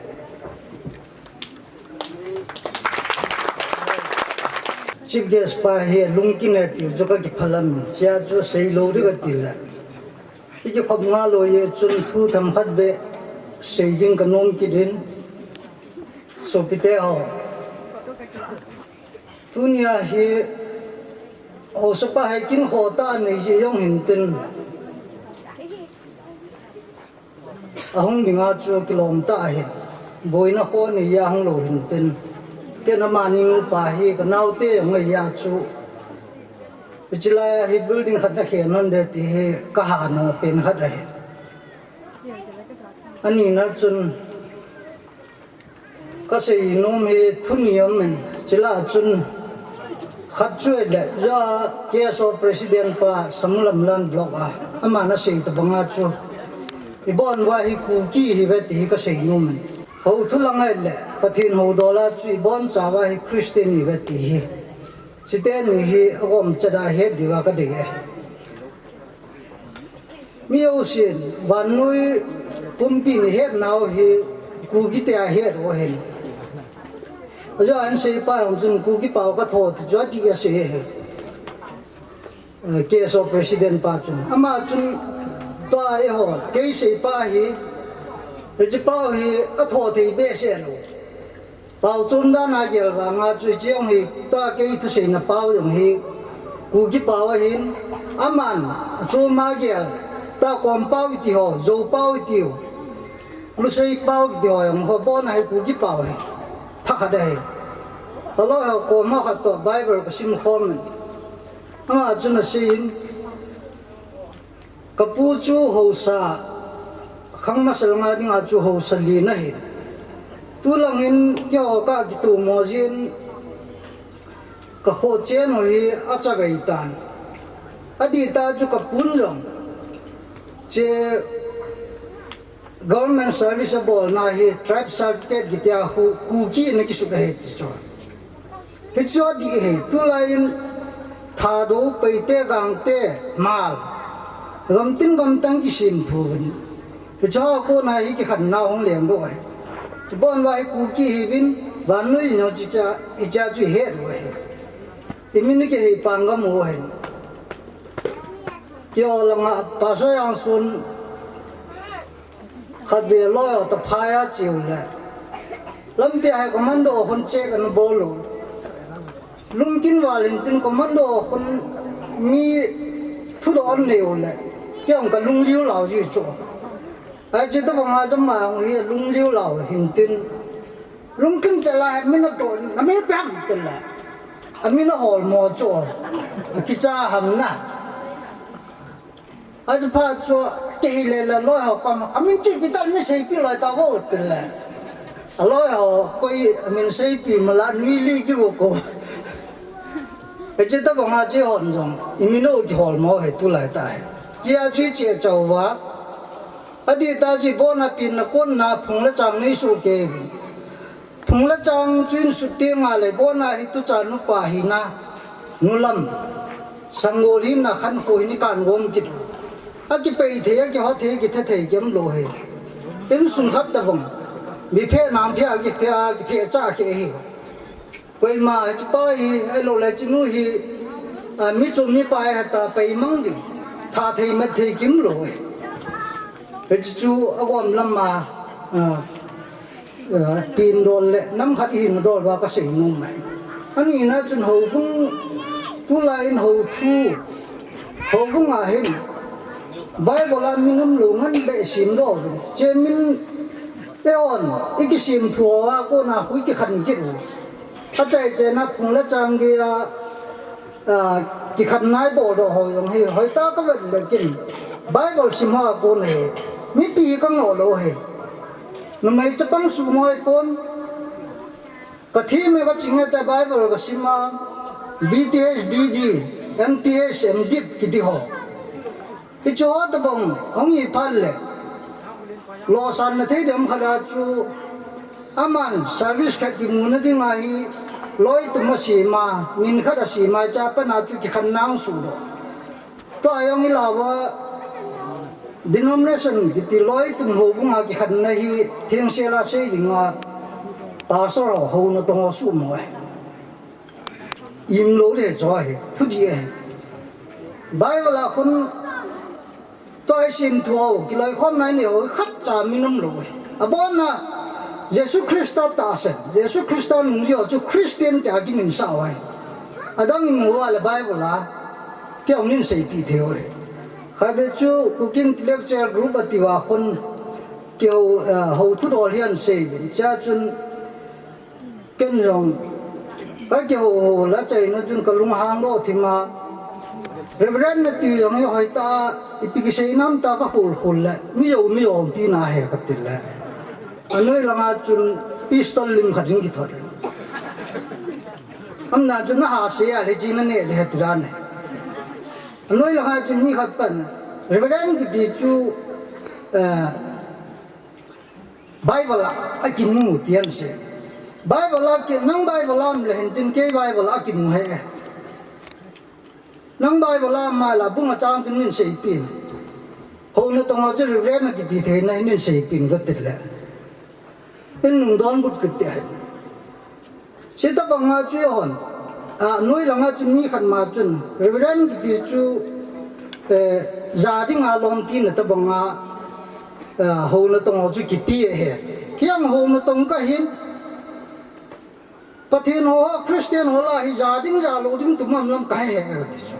Chief Guest pa hi lungkin e tiu chu kakiphalam, chea chu seilou ding kati le, ikikhop ngal lou jeh chun thu themkhat beh sei ding kanom kit in, sopite ho. Tunia hi haosapa hi kinkho tah nei jeh jong hintin, ahung dinga chu kilom tah ahin, boina kho nei jeh a hung lou hintin, ken amani nupa hi kanaote jong ahi a chu, hiche lai a hi building khat nakhen hon de ti hi kaha nom pen khat ahin. Anina chun kasei nom hi thu ni um in, chule chun khat chu ahile, ja K S O President pa Samulam Land Block a, aman asei tobanga chu, ibon uva hi Kuki ihiuve ti hi kasei nom in. Hou thu lang ahile, Pathen houdola chu ibonchauva hi Christian ihiuve ti hi. Chuteni hi agomchat a het diuva kadei ahi. Mi jousen, vannoi pumpin ihetnau hi Kuki tia het u ahin. Ajeh a anseipa jong chun Kuki pao katho ti chu ati asei ahi. Eh, K S O President pa chun. Ama chun tua eiho, kei seipa hi, hiche pao hi atho thei behseh lou. Pao chom dan a gel vanga chu hiche jong hi, tua kei thuseina pao jong hi, Kuki pao ahin, aman, achom a gel, tua kom pao iti ho, Zou pao itiu, Lusei pao iti ho jong ho, abona hi Kuki pao ahi, thakhat ahi. Kaloi ho koma khat toh Bible kasim khom in, ama chun aseiyin, kapu chu haosa, khang masa langa dinga chu haosa lina ahin. Tulangin keiho kakitomo jeh in, kakhoh chen u hi achavei tan. Adih tah chu kapun jong, che government service abolna hi tribe certificate kitia khu Kuki in akisut ahi ti chu. Hichu adih ahi, tulai in Thadou, Paite, Gangte, Hmar, gamtin gamtang kisim thu uvin. Hichea kona hi kikhenna hung lengdoh ahi. Ibon uva hi Kuki ihiuvin, vannoi in jong hichea, hichea chu ihet u ahi. Imin ikihei pang gam u ahin. Keiho langa Pastor Jangsun khatvei loi ho taphai a cheu le, lampia hi commando khun check ana bol u. Lungkin val hintin commando khun mi thudoh anei u le, Kei jong kalung liu lau ji chu. Ahi, chuti banga jong ama jong hi lung liu lau hin tin. Lungkim chala hi min ato, amin peham tile. Amin ahol mo chu. Kicha ham na. Ahi, chuphat chu kei hile le loi ho koma, amin chepi ta, min seipi loi ta vo tile. Aloi ho koi amin seipi mala nui li kivo ko. Hiche tobanga chu eihon jong imin u kihol mo hi tulai tah hi. Kei a chu iche chauva. Adih tah chu ibon a penna konna phung le chang nei soh kei. Phung le chang chu insut tenga le ibon a hi tuchan nupa hina, nulam, sanggol hina, khankho hina ikan gom kit. Akipei thei, akiho thei, kitha thei kium lou hi. Insung khat tobang. Mi phe nam phe, akiphe, akiphe cha kei hi. Koima hichepa hi, ahilou le hichenu hi, a, mi chom mipa hi heta pei mang ding. Tha thei mat thei kium lou hi. Hiche chu agom lama, a, a, pindol le nam khat ihina dol uva kasei nom e. Anina chun houbung, tulai in houthu, houbung a hin Bible a min umlou ngan beh simdoh uvin. Hiche min eihon ikisim thua kona khu ikikhen kit u. Achai chena phung le chang geiya, a, kikhenna ibol doh ho jong hi, hoitah a kavet le kin Bible sim ho a kon hi, mipi hi kangoh lou hi. Numei chapang sum ho hipon. Kathi me kaching e ta Bible kasim a, B Th, B D, M Th, M Div kiti ho. Hiche ho tobang hung hi phat le, lolhinna thei dem khat a chu, aman service khat kimuna dinga hi, loi tum asem a, min khat asem a, hiche a pat a chu kikhenna ahung suhdoh. Tua jong ilah uva, denomination kiti loi tum houbung a kikhenna hi, thengsel a sei dinga, pastor ho, hou natong ho suhmo e. Imlou le chu ahi, thudih ahi. Bible a khun tua isim thua u, kiloikhomna inei u, khatcha min umlou ahi. Abon a, Jesu Christa tahsan, Jesu Christa nungjui ho chu Christian tia kimin sah u ahi. Adang imu uva le Bible a, kei jong neiseipi thei u ahi. Khatvei chu Kuki Intellectual Group ati uva khun, kei ho, eh, hou thudol hi ahin sei uvin. Chea chun, Ken jong, kakihou hou le achaina chun kalunghang lou thim a. Reverend nati jong hi hoitah a, ipi kisei nam tia kakhol khol le, mi jou mi jong tina ahi kati le. Anoi langa chun pistol lim khat in kithot. Amna chun naha sei a le chi naneh ding ahi ti dan ahi. Anoi langa chun mi khat pan, Reverend kiti chu, eh, Bible a, akimu ti ahin sei. Bible a ki, nang Bible a um le hin tin kei Bible a kimu ahi. Nang Bible a um a la bung a chang chu neiseipi in. Hou natong ho chu Reverend kiti thei na neiseipi in kati le. In lungdon but kati ahi. Chuti banga chu eihon, a, noi langa chun mi khat ma chun, Reverend kiti chu, eh, ja dinga lom tina tobanga, eh, hou natong ho chu kipe ahi. Kei jong hou natong kahin, Pathen ho, Christian ho lah a hi ja ding ja lou ding tum am lam kahe ahi kati chu.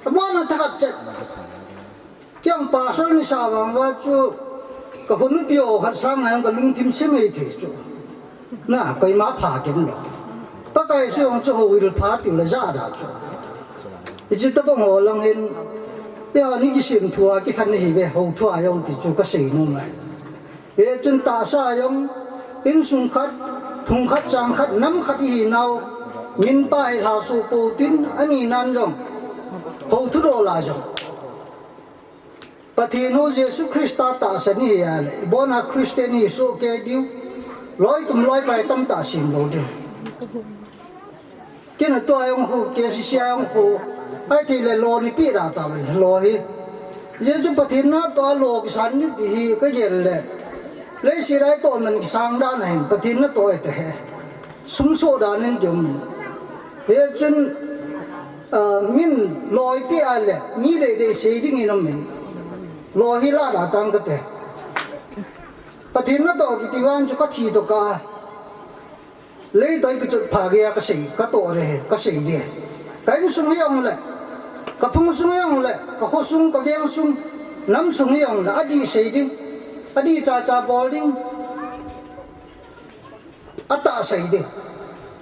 Abon a thakhat chet. Kei jong pastor nisa vang uva chu, kakhonpi ho khat sanga jong kalungthim se mei thei chu. Na, koima pha ken lou. Pakai Jesu jong chu houin pha tiu le ja da chu. Hiche tobang ho lang hin, eihon ikisim thua kikhen ahi ve, hou thua jong ti chu kasei nom e. Hichun tahsa jong, insung khat, phung khat, chang khat, nam khat ihinau, min pa hi lhaso pou tin, ani nan jong, hou thudol a jong. Pathen hou Jesu Christa tahsan ihi a le, ibon a Christian ihi soh kei diu, loi tum loi pai tamtah sem lou diu. Kei na tua jong khu, K C C a jong khu, ahi ti le lou ni pi da ta vel, lou hi. Jesu Pathen natoh a lou kisan ni ti hi kagel le. Leiset a itoh man kisang dan ahin, Pathen natoh ahi ti ahi. Sum soh dan in kium. Hichun, ah, min lou ipi a le, mi deidei sei ding in um in. Lou hi la da tang kate. Pathen natoh kiti vang chu kathi toh ka. Leitoi kichot pha geiya kasei, katoh le, kasei le. Ka insung hi jong le, kaphung sung hi jong le, kakhosung, kaveng sung, Nam sung hi jong le adih sei ding, adih chacha bol ding, atah sei ding,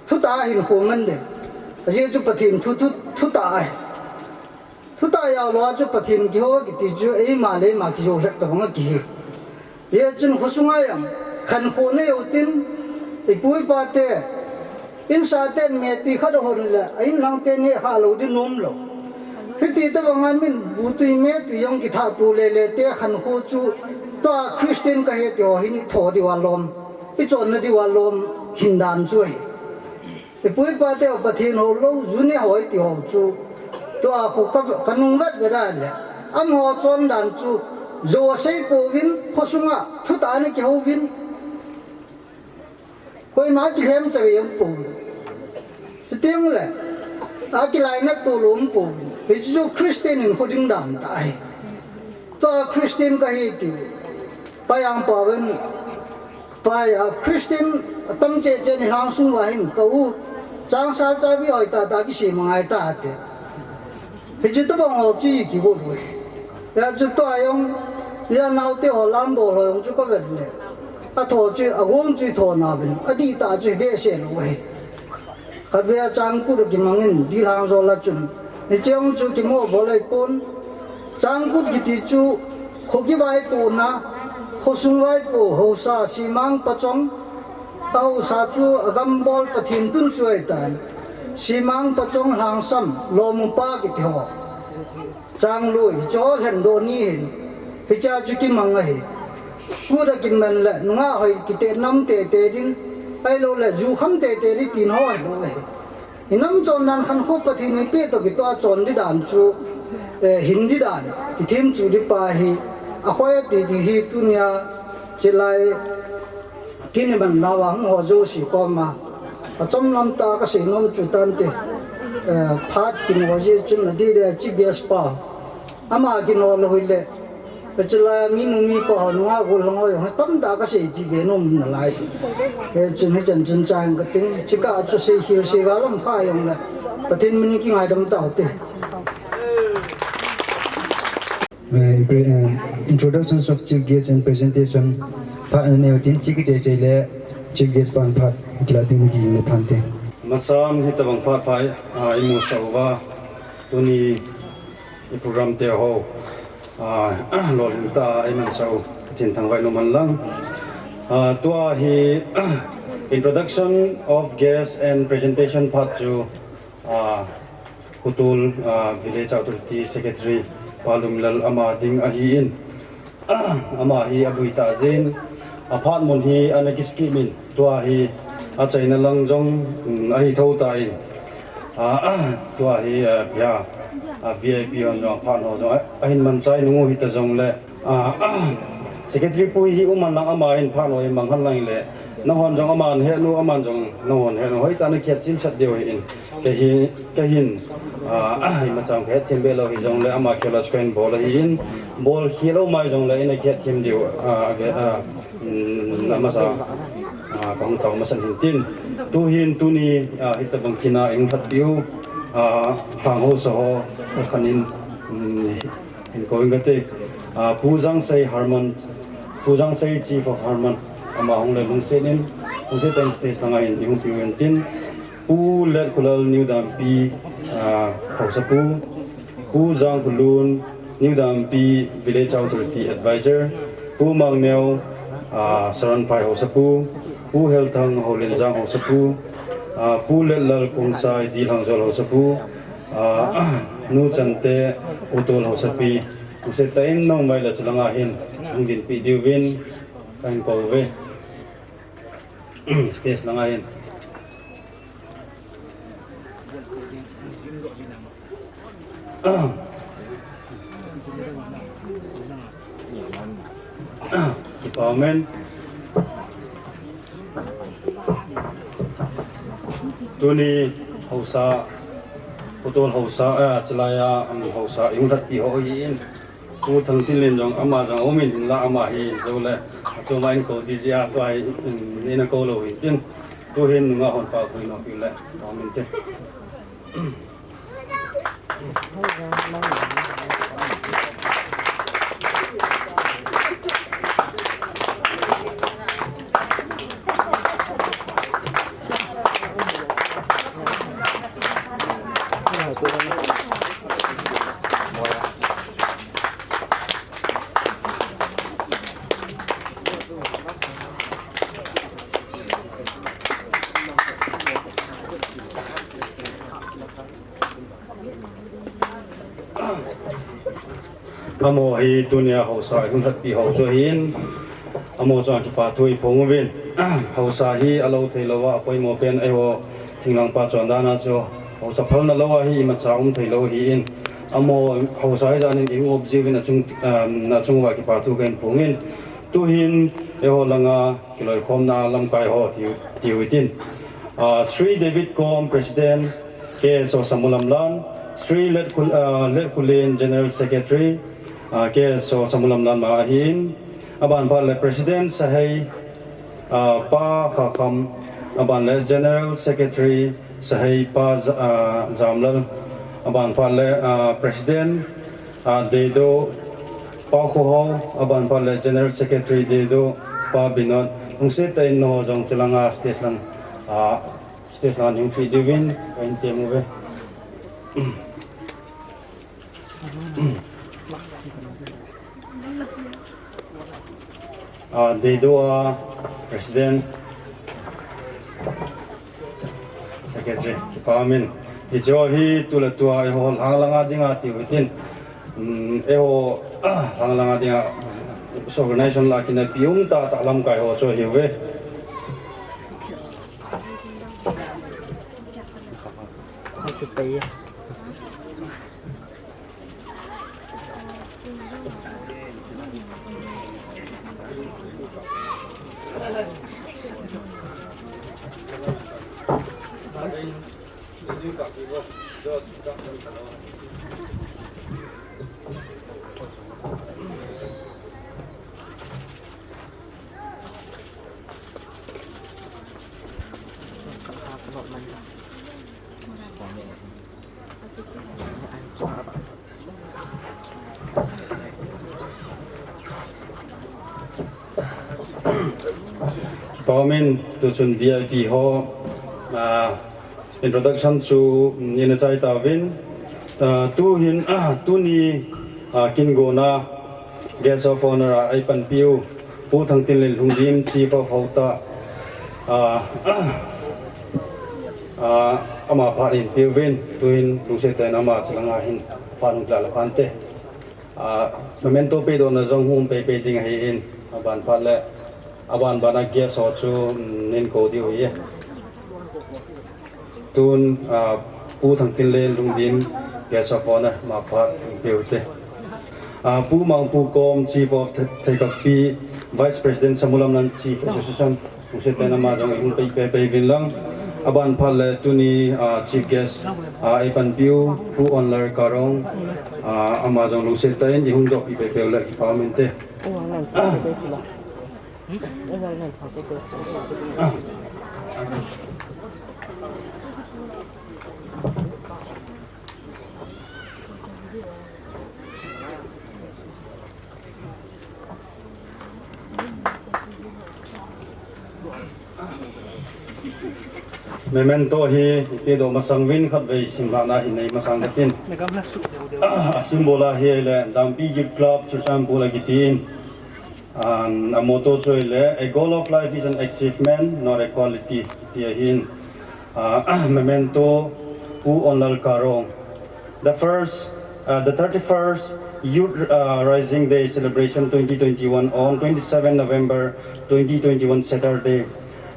thutah a hinkho man ding. Ajeh chu Pathen thu, thu, thutah ahi. Thutah jao lou a chu Pathen kihou kiti chu eima le eima kijou lhep tabang akihi. Hijeh chun khosunga jong khankho nei utin, ipu ipa te, insa ten metui khat ahon le a inlhang te neh kha lou ding nom lou. Hiti tabang a min bu tui metui jong kithah tou lele te khankho chu tua Christian kahi ti ho hin itho diu a lom, ichonna diu a lom hin dan chu ahi. Ipu ipa te Pathen hou lou, ju ne hoi ti ho chu tua khu ka, ka nung vet vet a le, amaho chon dan chu jou asei pouvin, khosunga thutah ana kihou vin, koima kilhem chavei um pouvin. Chuteng le, akilainat to lou um pouvin. Hichu chu Christian hinkho ding dan tah ahi. Tua Christian kahi tiu. Pai ang pa ven, pai a Christian atam cheh cheh nilhang sung uva hin ka u, changsal chabi hoi tah tah kisem angai ta te. Hichu tabang ho chu kigo lou e. Hijeh chu tua jong, hia naote ho lam bol ho jong chu ka vet le, atho chu, agong chu itho na ven, adih tah chu ibehseh lou e. Khatvei a chang kut akimangin, dilhang jol a chun, hiche jong chu kimo bol ahipon. Chang kut kiti chu kho kivaipohna, khosung vaipoh, haosa, Simang Pachong, ahaosa chu agam bol Pathen tun chu ahitan. Simang Pachong, Lhangsam, Lomupa kiti ho, Changlui, hiche ho lhendoh ni hin, hichea chu kimang ahi. Kut akiman le nungah hoi kite nam tete ding, ahilou le ju kham tete ding tin ho hilou ahi. Inam chon dan khankho Pathen in eipeh toh kitoh a chon ding dan chu, eh, hin ding dan, kithem chu ding pa hi, akhoi ati ti hi tunia, chulai, kin iman nauva hung ho jouse koma achom lam tah a kasei nom chu tante, eh, phat kino jeh chun adih dia Chief Guest pa, ama kino lou hile, chulai a minu mipa ho nungah gollhang ho jong tamtah kaseipeh be nom nalai. Hichun hichan chun chang kating, chukah chu seikhel seival um kha jongle, Pathen min in kingaidam taute. Eh, impre-, eh, introductions of chief guest and presentation phat ana nei utin, chi kichai chai le chief guest pan phat kila ding nati le phante. Masang hitabang phat pha, ah, imusah uva, tuni i program te ho, ah, lolhing tah a imansah u, Pathen thangvah in umhen lang. Ah, tua hi introduction of guest and presentation phat chu, ah, Khotol, ah, Village Authority Secretary Pa Lumlal ama ding ahin, ama hi aboi tah jeh in, aphat mun hi ana kiskip in, tua hi achaina lang jong, um, ahi thou tan, ah, tua hi, ah, ya, ah, V I P hon jong aphat ho jong a, ahin manchai nung u hita jongle, ah, Secretary pu hi umhen lang, ama hin phat ho hi mang hen lang le, nanghon jong aman het u, aman jong nanghon het u, hoitah in ana kihet chilsat diu ahin. Kei hi, kei hin, ah, imacha kahet them be lou hijongle, ama khel a chu kahin bol ahin, bol khel lou mai jongle, ina kihet them diu, ah, ave, ah, um, amasa, ah, kahung tao masan hin tin. Tuhin, tuni, ah, hitabang kin a eihung lhatpi u, ah, Lhang haosa ho, khanin, um, hin kou inge kati, ah, Pu Jangsei Herman, Pu Jangsei Chief of Herman, ama hung le lungset in, lungset tah in stage langa hin eihung piu hen tin, Pu Letkholal New Dampi, ah, Haosapu, Pu Jangkholun New Dampi Village Authority Advisor, Pu Mangneo, ah, Saranphai Haosapu, Pu Helthang Houlenjang Haosapu, ah, Pu Letlal Khongsai Dilhangjol Haosapu, ah, Nu Chante Khotol Haosapi, lungset tah in nangho mai le chulanga hin hung dinpi diuvin kahin kou uve. Stage langa hin. Kipa umin. Tuni haosa, Khotol haosa, eh, chulai a, um, haosa eihung lhatpi ho ahin. Pu Thangtinlen jong ama jong aumin hinla, ama hi jou le, achom a eina kou ding jeh a tua hi, um, eina kou lou hin tin. Tuhin nungah hon pao pui nom piu le, aumin te. Amaho hi tunia haosa ihung lhatpi ho chu ahin, amaho chunga kipa thu iphong uvin. Haosa hi alou thei louva apoimo pen eiho thinglhang pa chon dana chu haosa phalna louva hi imacha um thei lou ahin. Amaho haosa hi janin ihung op jiuvin achung, um, achung uva kipa thu kahin phongin. Tuhin eiho langa kiloikhomna lamkai ho tiu, tiu hitin. Ah, Sri David Kom, President, K S O Samulamlan, Sri Let Khul-, ah, Let Khulin, General Secretary, ah, K S O Samulamlan ma ahin. Aban phat le President Sahei, ah, Pa Khakham, aban le General Secretary Sahei Pa Za-, ah, Zamlal, aban phat le, ah, President, ah, Dedo Pa Khohau, aban phat le General Secretary Dedo Pa Binod, lungset tah in nangho jong chulanga stage lang, ah, stage lang ningpi diuvin kahin tem uve. Ah, Dedo a President, Secretary, kipa umin. Hiche hi tu le tua eiho lhang langa dinga tiu hitin. Um, eiho lhang langa dinga organization la kinapi um tahtah lamkai ho chu ahiuve. Kipa umin, tuchun V I P ho, ah, introduction chu, mm, ina chai tauvin. Ah, tuhin, ah, tuni, ah, kin gona Guest of Honour a eipanpiu Pu Thangtinlen Lhungdim, Chief of Houta, ah, ah, ama phat in peuvin, tuhin lungset tah in ama chulanga hin phat hung kila le phante. Ah, memento pedohna jong hung um peipei ding ahin, aban phat le, aban bana guest ho chu, mm, nin kou diu ahi. Tun, ah, Pu Thangtinlen Lhungdim, Guest of Honour, ama phat hung peuvinte. Ah, Pu Mangpu Kom, Chief of Thei-, Theikakpi, Vice President Samulamlan Chief Association, lungset tah in ama jong ihung pei, pei, pei uvin lang. Aban phat le tuni, ah, Chief Guest, ah, eipanpiu, Pu Onlar Karong, ah, ama jong lungset tah in ihung dohpi peipei ule kipa umin te. Memento hi ipedoh masang uvin khatvei simlhahna hin nei masang katin. A symbol ahi le Dampi Youth Club Churachandpur akitin. Um, a motto chu ahile, "A goal of life is an achievement, not a quality," ti ahin. Uh, memento, Pu Onlal Karong. The first, uh, the thirty-first Youth, uh, Rising Day celebration twenty twenty-one on twenty-seven November twenty twenty-one, Saturday,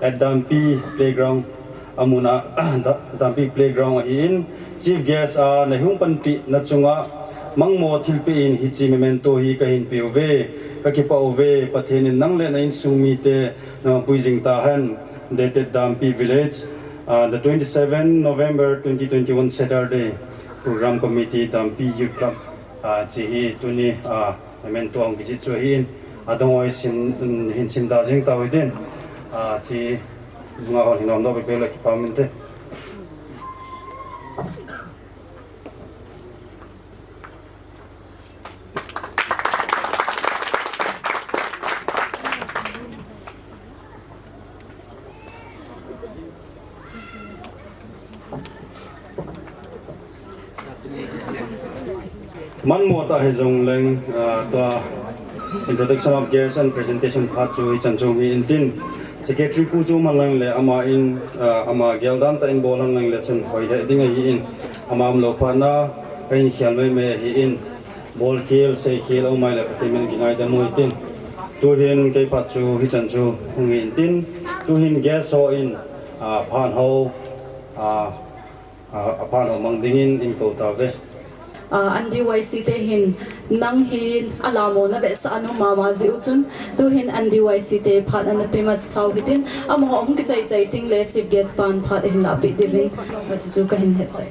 at Dampi Playground, amuna, Da-, Dampi Playground ahin, Chief Guest a nahung panpina chunga mangmo thilpeh in hiche memento hi kahin peuve, kakipah uve, Pathen in nang le na insung mite namangpui jing tahen. Dated Dampi Village, uh, the twenty-seven November twenty twenty-one, Saturday, Program Committee, Dampi Youth Club, uh, hiche hi tuni, uh, memento hung kijih chu ahin, adang hoi sim, um, hin sim da jing tau hitin, ah, hiche nungah hon hin nomdoh peh peh le kipa umin te. Manmo tah hijongleng, ah, tua introduction of guest and presentation part chu hichan chung hi intin. Secretary pu chu um henlang le ama in, ah, ama geldan tah in bol henlang le chun hoi lheh ding ahin. Ama umlou phat na kahin khel maimai ahin. Bolkhel, seikhel, aumai le Pathen min kingaidam u hitin. Tuhin kei phat chu hichan chu hung hi intin. Tuhin guest ho in, ah, phat ho, ah, ah, phat ho mang dingin in kou tauve. Ah, N D Y C te hin nang hi alamona vetsah nom mama jeh u chun, tuhin N D Y C te phat ana pe masau hitin, amaho hung kichai chai ting le chief guest pan phat ahin lahpeh diuvin, ah, chuchu kahin hetsah.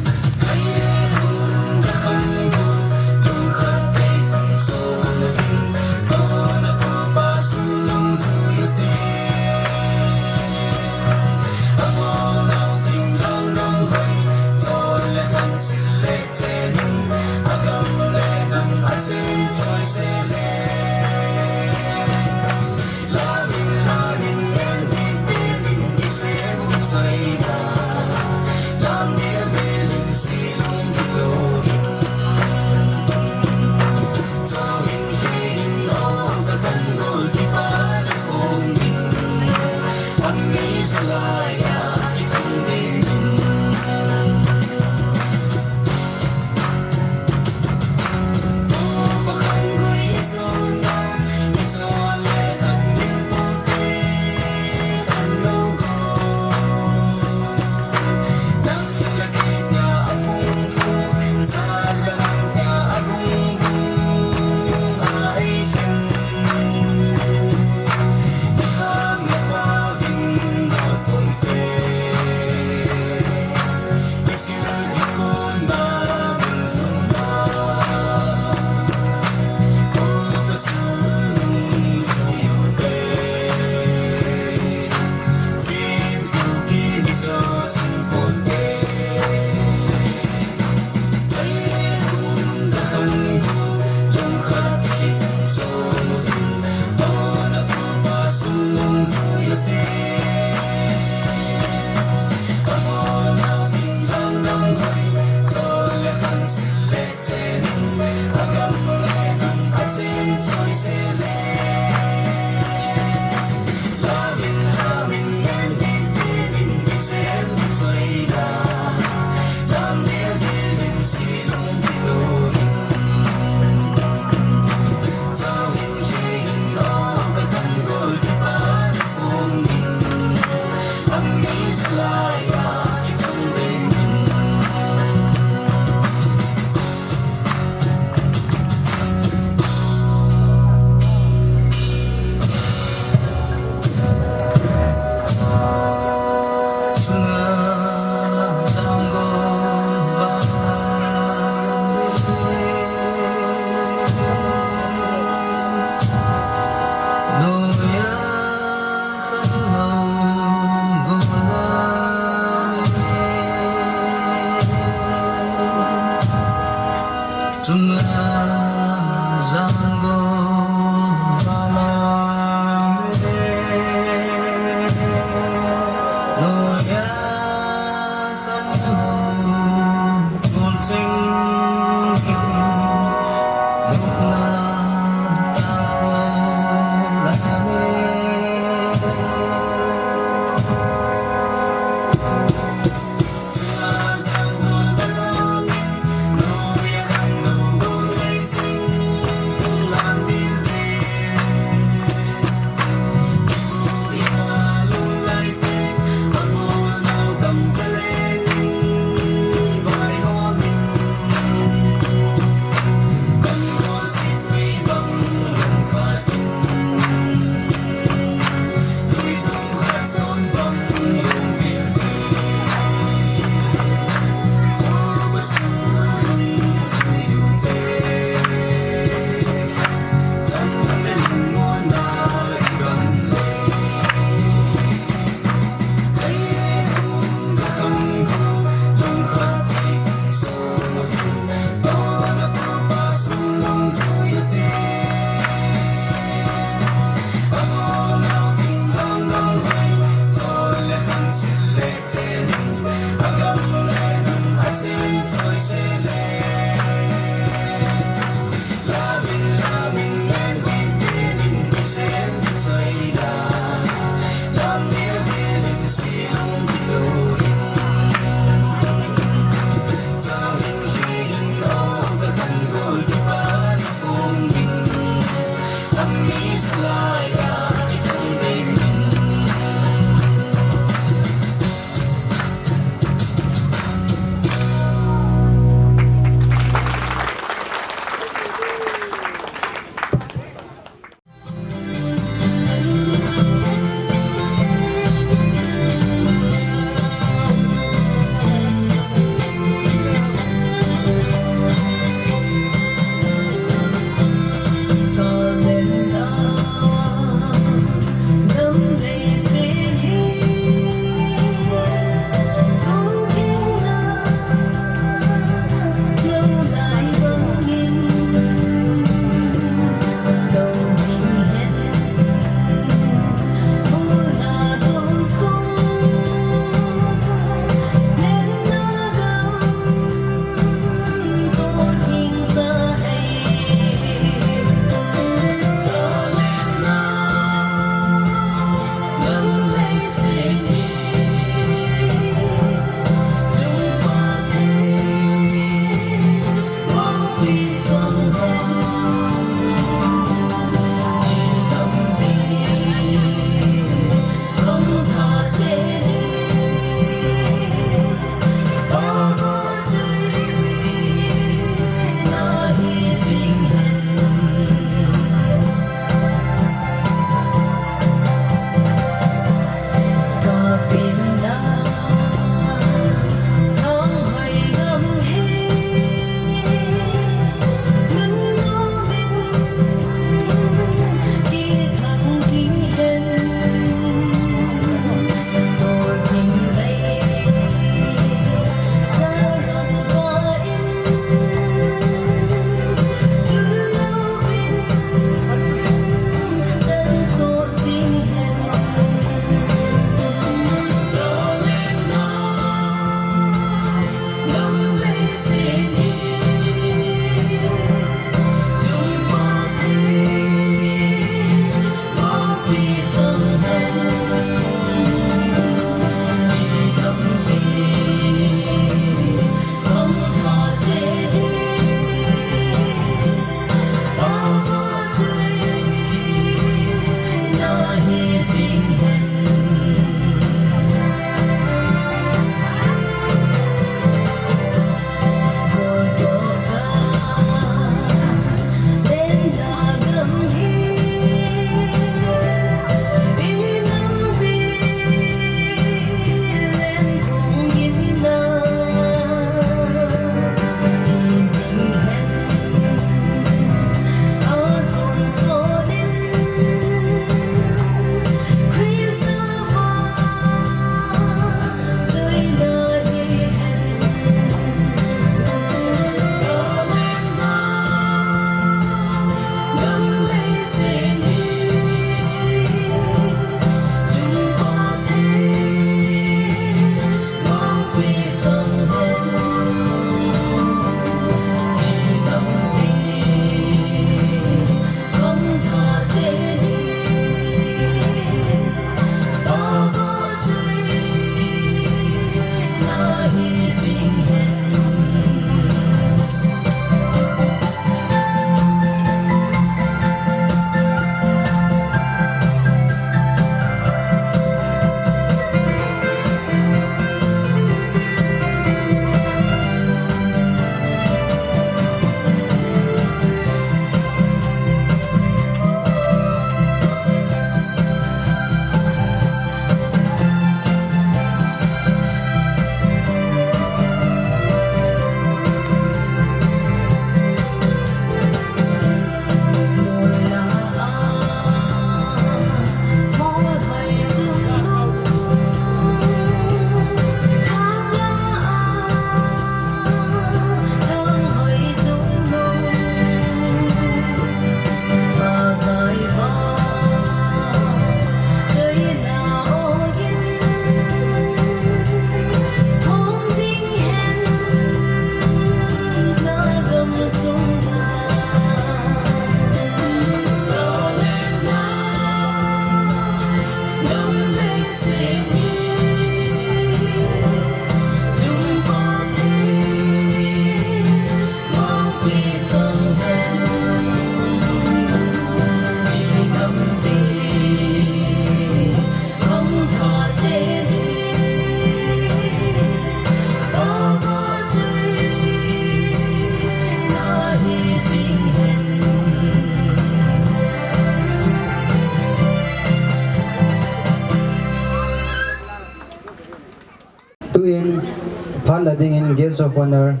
Guest of Honor,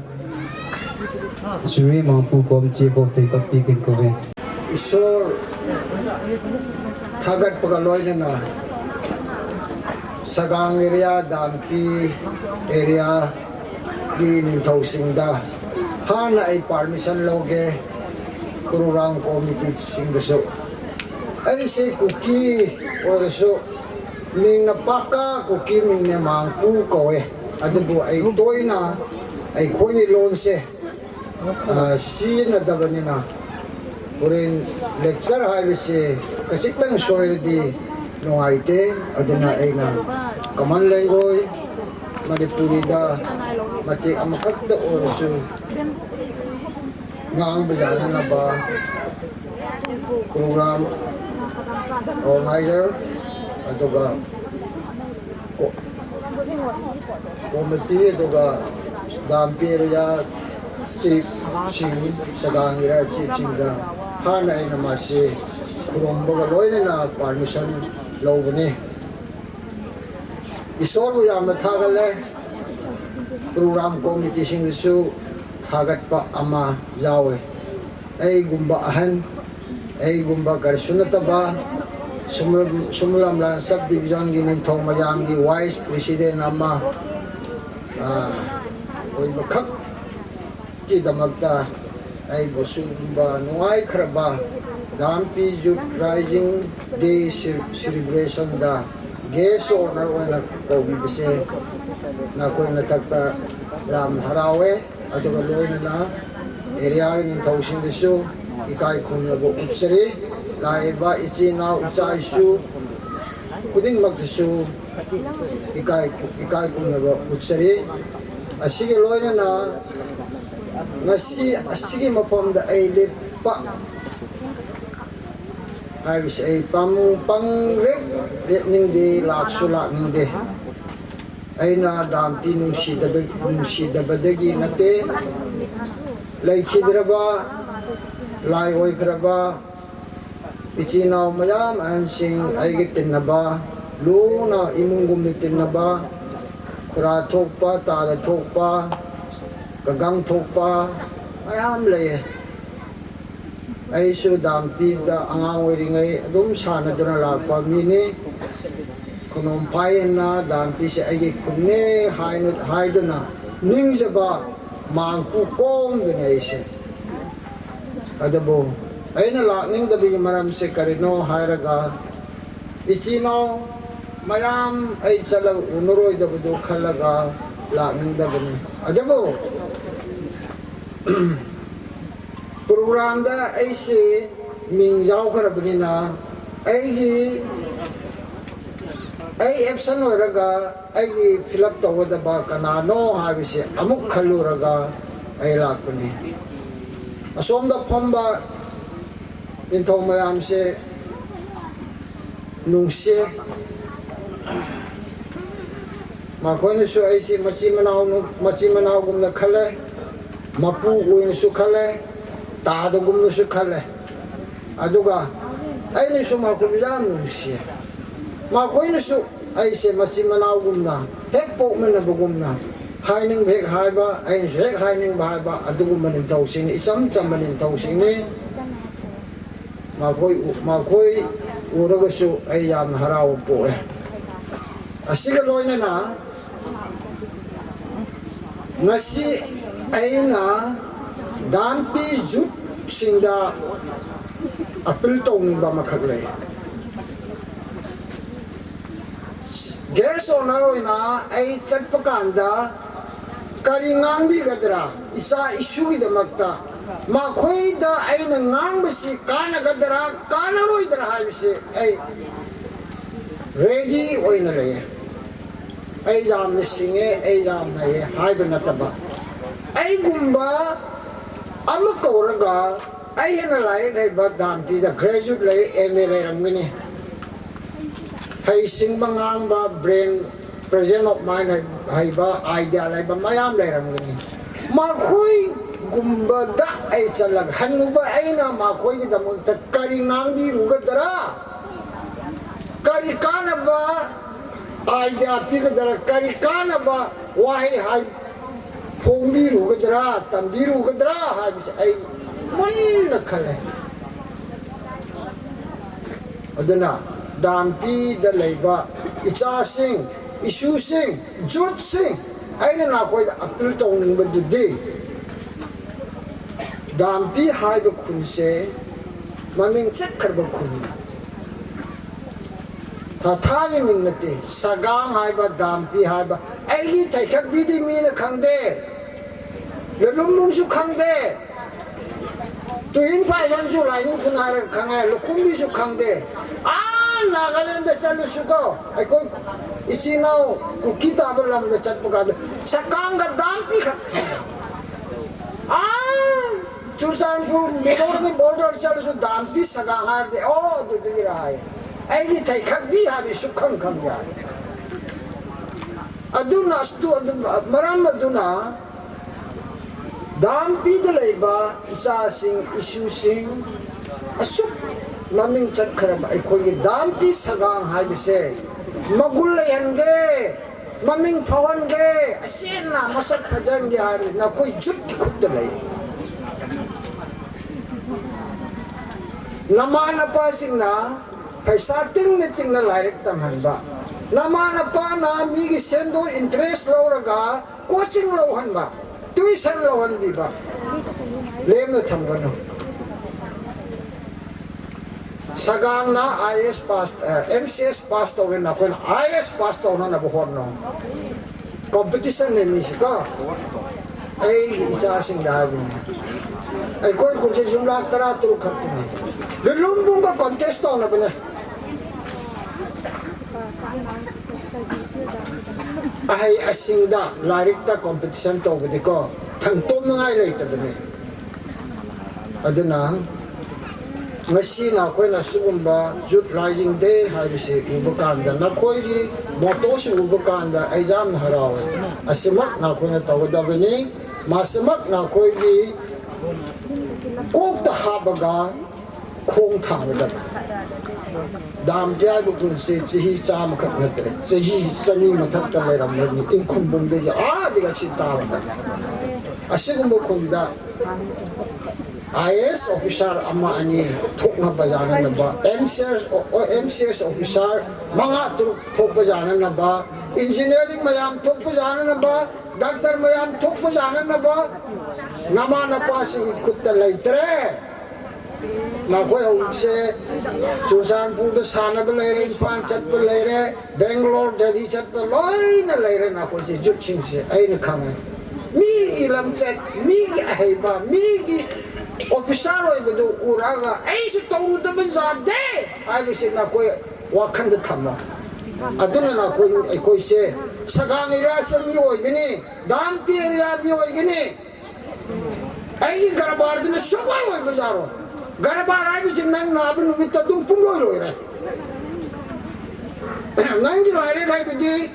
Shri Mangpu Kom, Chief of Teikappi, kin kouve. Isor thagatpa ga loinana, Sagang area, Dampi area, di ningthou singda, hana ei permission louge, program committee singda chu. Eise Kuki oisu, mingna Paka, Kuki mingna Mangpu kouve. Adubu ei toina, ei khoi lonse, ah, sina dabanina. Horen lecture haibese kachitang soiradi nungaite, aduna eina kaman lengoi, Manipuri da, mati amakakta oisu. Ngang bajanana ba program organizer, aduga ko-, committee, aduga Dampi area chief sing, Sagang area chief singda, hana eina mase khurumba ga loinana permission loubane. Isorbu yamna thagatle, program committee singsu thagatpa ama yaove. Eigumba ahan, eigumba karshuna taba, Sumul-, Sumulamlan subdivision gi ningthou mayamgi vice president ama, ah, oiba khak kidamakta, eibu sumba nungai kharaba, Dampi Youth Rising Day ce-, celebration da, guest of honor oina koubibese, nakoina thakta yam haraove, aduga loinana, area ningthou singdasu, ikai khumnaba utsari, laiba ichinao icha isu, kuding makdasu, ikai khu-, ikai khumnaba utsari, asige loinana, Ngasi, asigi mapamda ei lepa. Haibese ei pam, pang lep, lep ningde, laksu lak ningde. Eina Dampi nungsidaba, nungsidaba dagi nate. Leikhidraba, lai oi kharaba, Ichinao mayam ahin sing, eiki tinnaba, luna imung gumna tinnaba, khura thokpa, tada thokpa, kagang thokpa, mayam lei. Eisu Dampi da angang oiringai, adum sana duna lakpa mini, khunom phaina Dampi se eiki khunne, hainu, haiduna, ningjaba, Mangpu kom duna eise. Adabu, eina lakningdabagi maramse karino hairaga, ichinao mayam ei chala unaroidabadu khalaga lakningdabani. Adabu, program da eise ming yaokharabani na, eiki, ei absent oiraga, Eiki fill up tougdaba kanano haibese amuk khaluraga ei lakpani. Asomda pamba ningthou mayamse nungse. Makhoinasu eise machi manao nu, machi manao gumna khale, mapu uinasu khale, tada gumnasu khale. Aduga, einasu makhoibu yam nungse. Makhoinasu, eise machi manao gumna, hek pokmanaba gumna, haining hek haiba, einasu hek haining ba haiba, adugumba ningthou sing, icham cham ningthou sing ni. Makhoi u, makhoi uragasu, ei yamna harao poi. Asiga loinana, Ngasi eina Dampi Youth singda appeal tongniba makhak lei. Guest of honor oina ei chatpa kanda kari ngangbi gadra, isa issue gidamakta. Makhoida eina ngangbasi kana gadra, kana roidra haibasi ei ready oina lei. Ei yamna singe, ei yamna ye, haiba nataba. Eigumba, ama kouraga, ei hina lairik haiba Dampi da graduate lei, M A lei ramgini. Heisingba ngangba, brain, present of mind hai, haiba, idea leiba, mayam lei ramgini. Makhoi gumba da ei chalak, hanuba eina makhoi gidamakta kari ngangbi rugadra. Kari kanaba, idea pigadra, kari kanaba, wahei hai, phongbiru kadra, tambiru kadra, haibise ai munna khale. Aduna, dampi da leiba, ichasing, isusing, youthsing, aina nakhoida appeal touningba dudi. Dampi haiba khunse, maming chet kharba khun. Thathagi min nate, Sagang haiba, dampi haiba. Aigi theikhak bidi mina khangde. Lelum mung su khangde. Tuin phai san su lai ni khun haira khange, lukhum bi su khangde. A, Nagaland da chan su ko. Ai ko, ichi nau, Kuki ta ba lam da chat pa ka da. Sagang ga dampi khat khangde. A, Churachandpur, Mizoram ni border chal su dampi Sagang har de, oh, du du rai. Aigi theikhak di ha di su khang khang ya. Aduna stu, adu, maram aduna, dampi da leiba, ichasing, isusing, asuk, maming chat kharba, ai khoi gi dampi Sagang haibise. Magul lei hande, Maming phawan ge, asen na masak phajan ge hari, nakoi youth kikhut da lei. Nama napa sing na, paisa ting ni ting na lairik tam hanba. Nama napa na mi ki sendo interest lo raga, coaching lo hanba. Tuition lo hanbi ba. Lem na tham ganu. Sagang na I A S pass, eh, M C S pass to na koi na I A S pass to na na bohor no. Competition ne mi si ka. Ei, ichasing da bi. Ei, koi kun je jumla tara turu khat ni. Lelum bung ka contest to na bine. Ahai asing da, lairik ta competition to bide ko. Thangtom na ngai lei ta bine. Aduna, ngasi nakoi na sugumba, Youth Rising Day, haibise uba kanda, nakoi gi, motto si uba kanda, ai jam na harau. Asimak nakoi na tawada bini, masimak nakoi gi, kok ta habaga, khong tha ba da. Dampi haiba khunse, chehi chama khat nate, chehi chani mathak ta lei ram ni, in khun bum de, a, de ga chi ta ba da. Asigumba khun da, I A S officer ama ani thokna ba jana na ba, M C S o, o M C S officer manga tu thok ba jana na ba, engineering mayam thok ba jana na ba, doctor mayam thok ba jana na ba, nama napa si khut ta lei tre. Nakoi hou se, Churachandpur da sana ba lei re, Imphal chat ba lei re, Bangalore, Delhi chat ba loi na lei re, nakoi se, youth sing se, ai na khang ai. Mi ki lamchat, mi ki aheiba, mi ki officer oi ga du uraga, ei su toru da ban ja de, ai bi se na koi wa khan da tham ma. Aduna na koi, ei koi se, Sagang area se mi oi gini, Dampi area mi oi gini. Ei ki garbar dina su oi oi ba ja ro. Garbar ai bi se nang na ba nu mi ta dum pum loi loi re. Nang ki lai re kai bi di,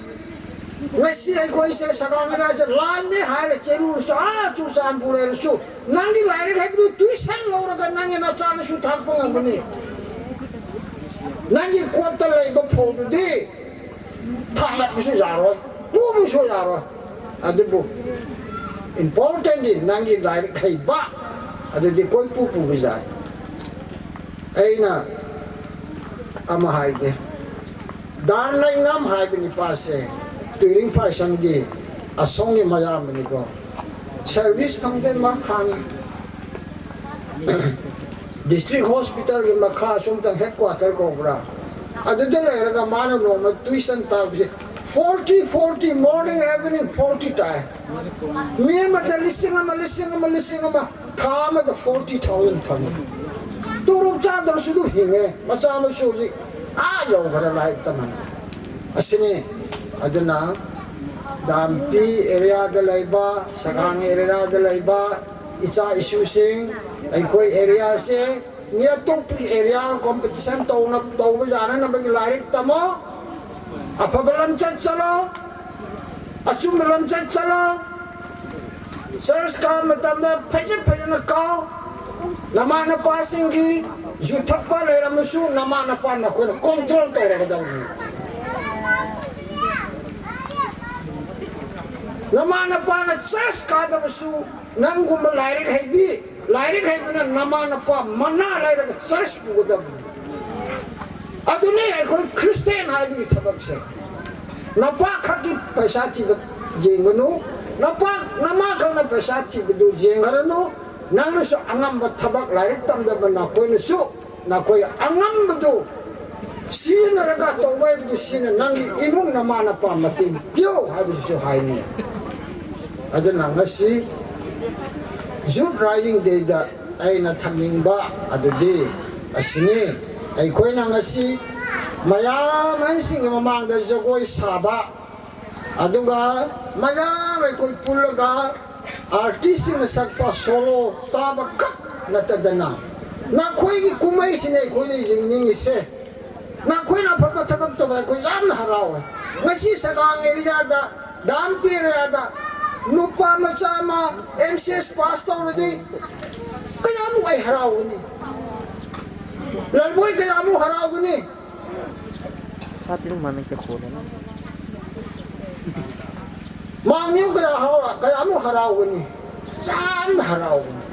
Ngasi ai koi se Sagang na se lan ni hai le chenu sa chu san pu le su. Nang di lai le hai bu tuition lo ra ka nang na sa su thang pang ang ni. Nang i kuat ta lai ba pho du di. Thang la su ja ro. Pu bu su ja ro. Adu bu. Important di nang i lai le hai ba. Adu di koi pu pu bu ja. Eina ama hai ke. Dan lai ngam hai bini pa se. Tuiring pai sang gi. Asong gi maya bini ko. Service phang den ma khan. District Hospital gi ma kha sum tang headquarter ko bra. Adu de le ra ga ma na no ma tuition ta bi. Forty, forty, morning, evening, forty tai. Mi ma da lising ama, lising ama, lising ama. Tha ma da forty thousand phang. Turup cha da su du hinge. Ma cha ma su ji. A yo ga da lai ta man. Asini. Aduna. Dampi area da lai ba. Sagang area da lai ba. Icha isu sing. Ai koi area se. Nia tupi area competition to na to ba jana na ba ki lairik tamo. Aphaba lam chat chalo. Achumba lam chat chalo. Church ka matam da phaja phaja na ka. Nama napa sing gi. Ju thapa le ram su nama napa na ko control to ra ka da ni. Nama napa na church kadaba chu, nangumba lairik haibi, lairik haibina nama napa mana lairik church pugudaba. Aduni eikoi Christian haibi thabak se. Napa khaki paisa thiba jenganu, napa nama khana paisa thiba du jengaranu, nanglusu angamba thabak lairik tamdaba nakoinusu. Nakoi angam badu, sina raga tawai badu sina nanggi imung nama napa mating piu, haibisu haini. Aduna ngasi, Youth Rising Day da aina thaming ba, adudi, asini, aikoi na ngasi, maya, mai sing mamang da jagoi saba, Aduga, maya mai koi pulaga, artist na sakpa solo, taba kak na tadana. Nakoi ki kumai sine koi ni jing ni se. Nakoi na papa tabak to ba koi jam na harau. Ngasi sagang area da, dampi area da, nupa machama, M C S pastor di, kaya mu ai harau ni. Lalboi kaya mu harau ni. Satin mana ke khole na. Mangniu kaya hau, kaya mu harau ni. Jam harau ni.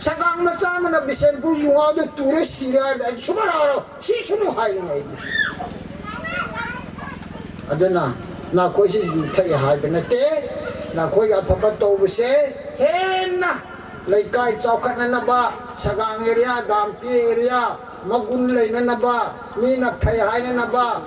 Sagang machama na Bishnupur yunga do ture sira da suma harau. Si sunu hai ngai. Adana, nakoi si ju thai hai bena te, nakoi aphapa to bu se, hena. Leikai chaukhat na naba, sagang area, dampi area, magun lei na naba, mi na phai hai na naba,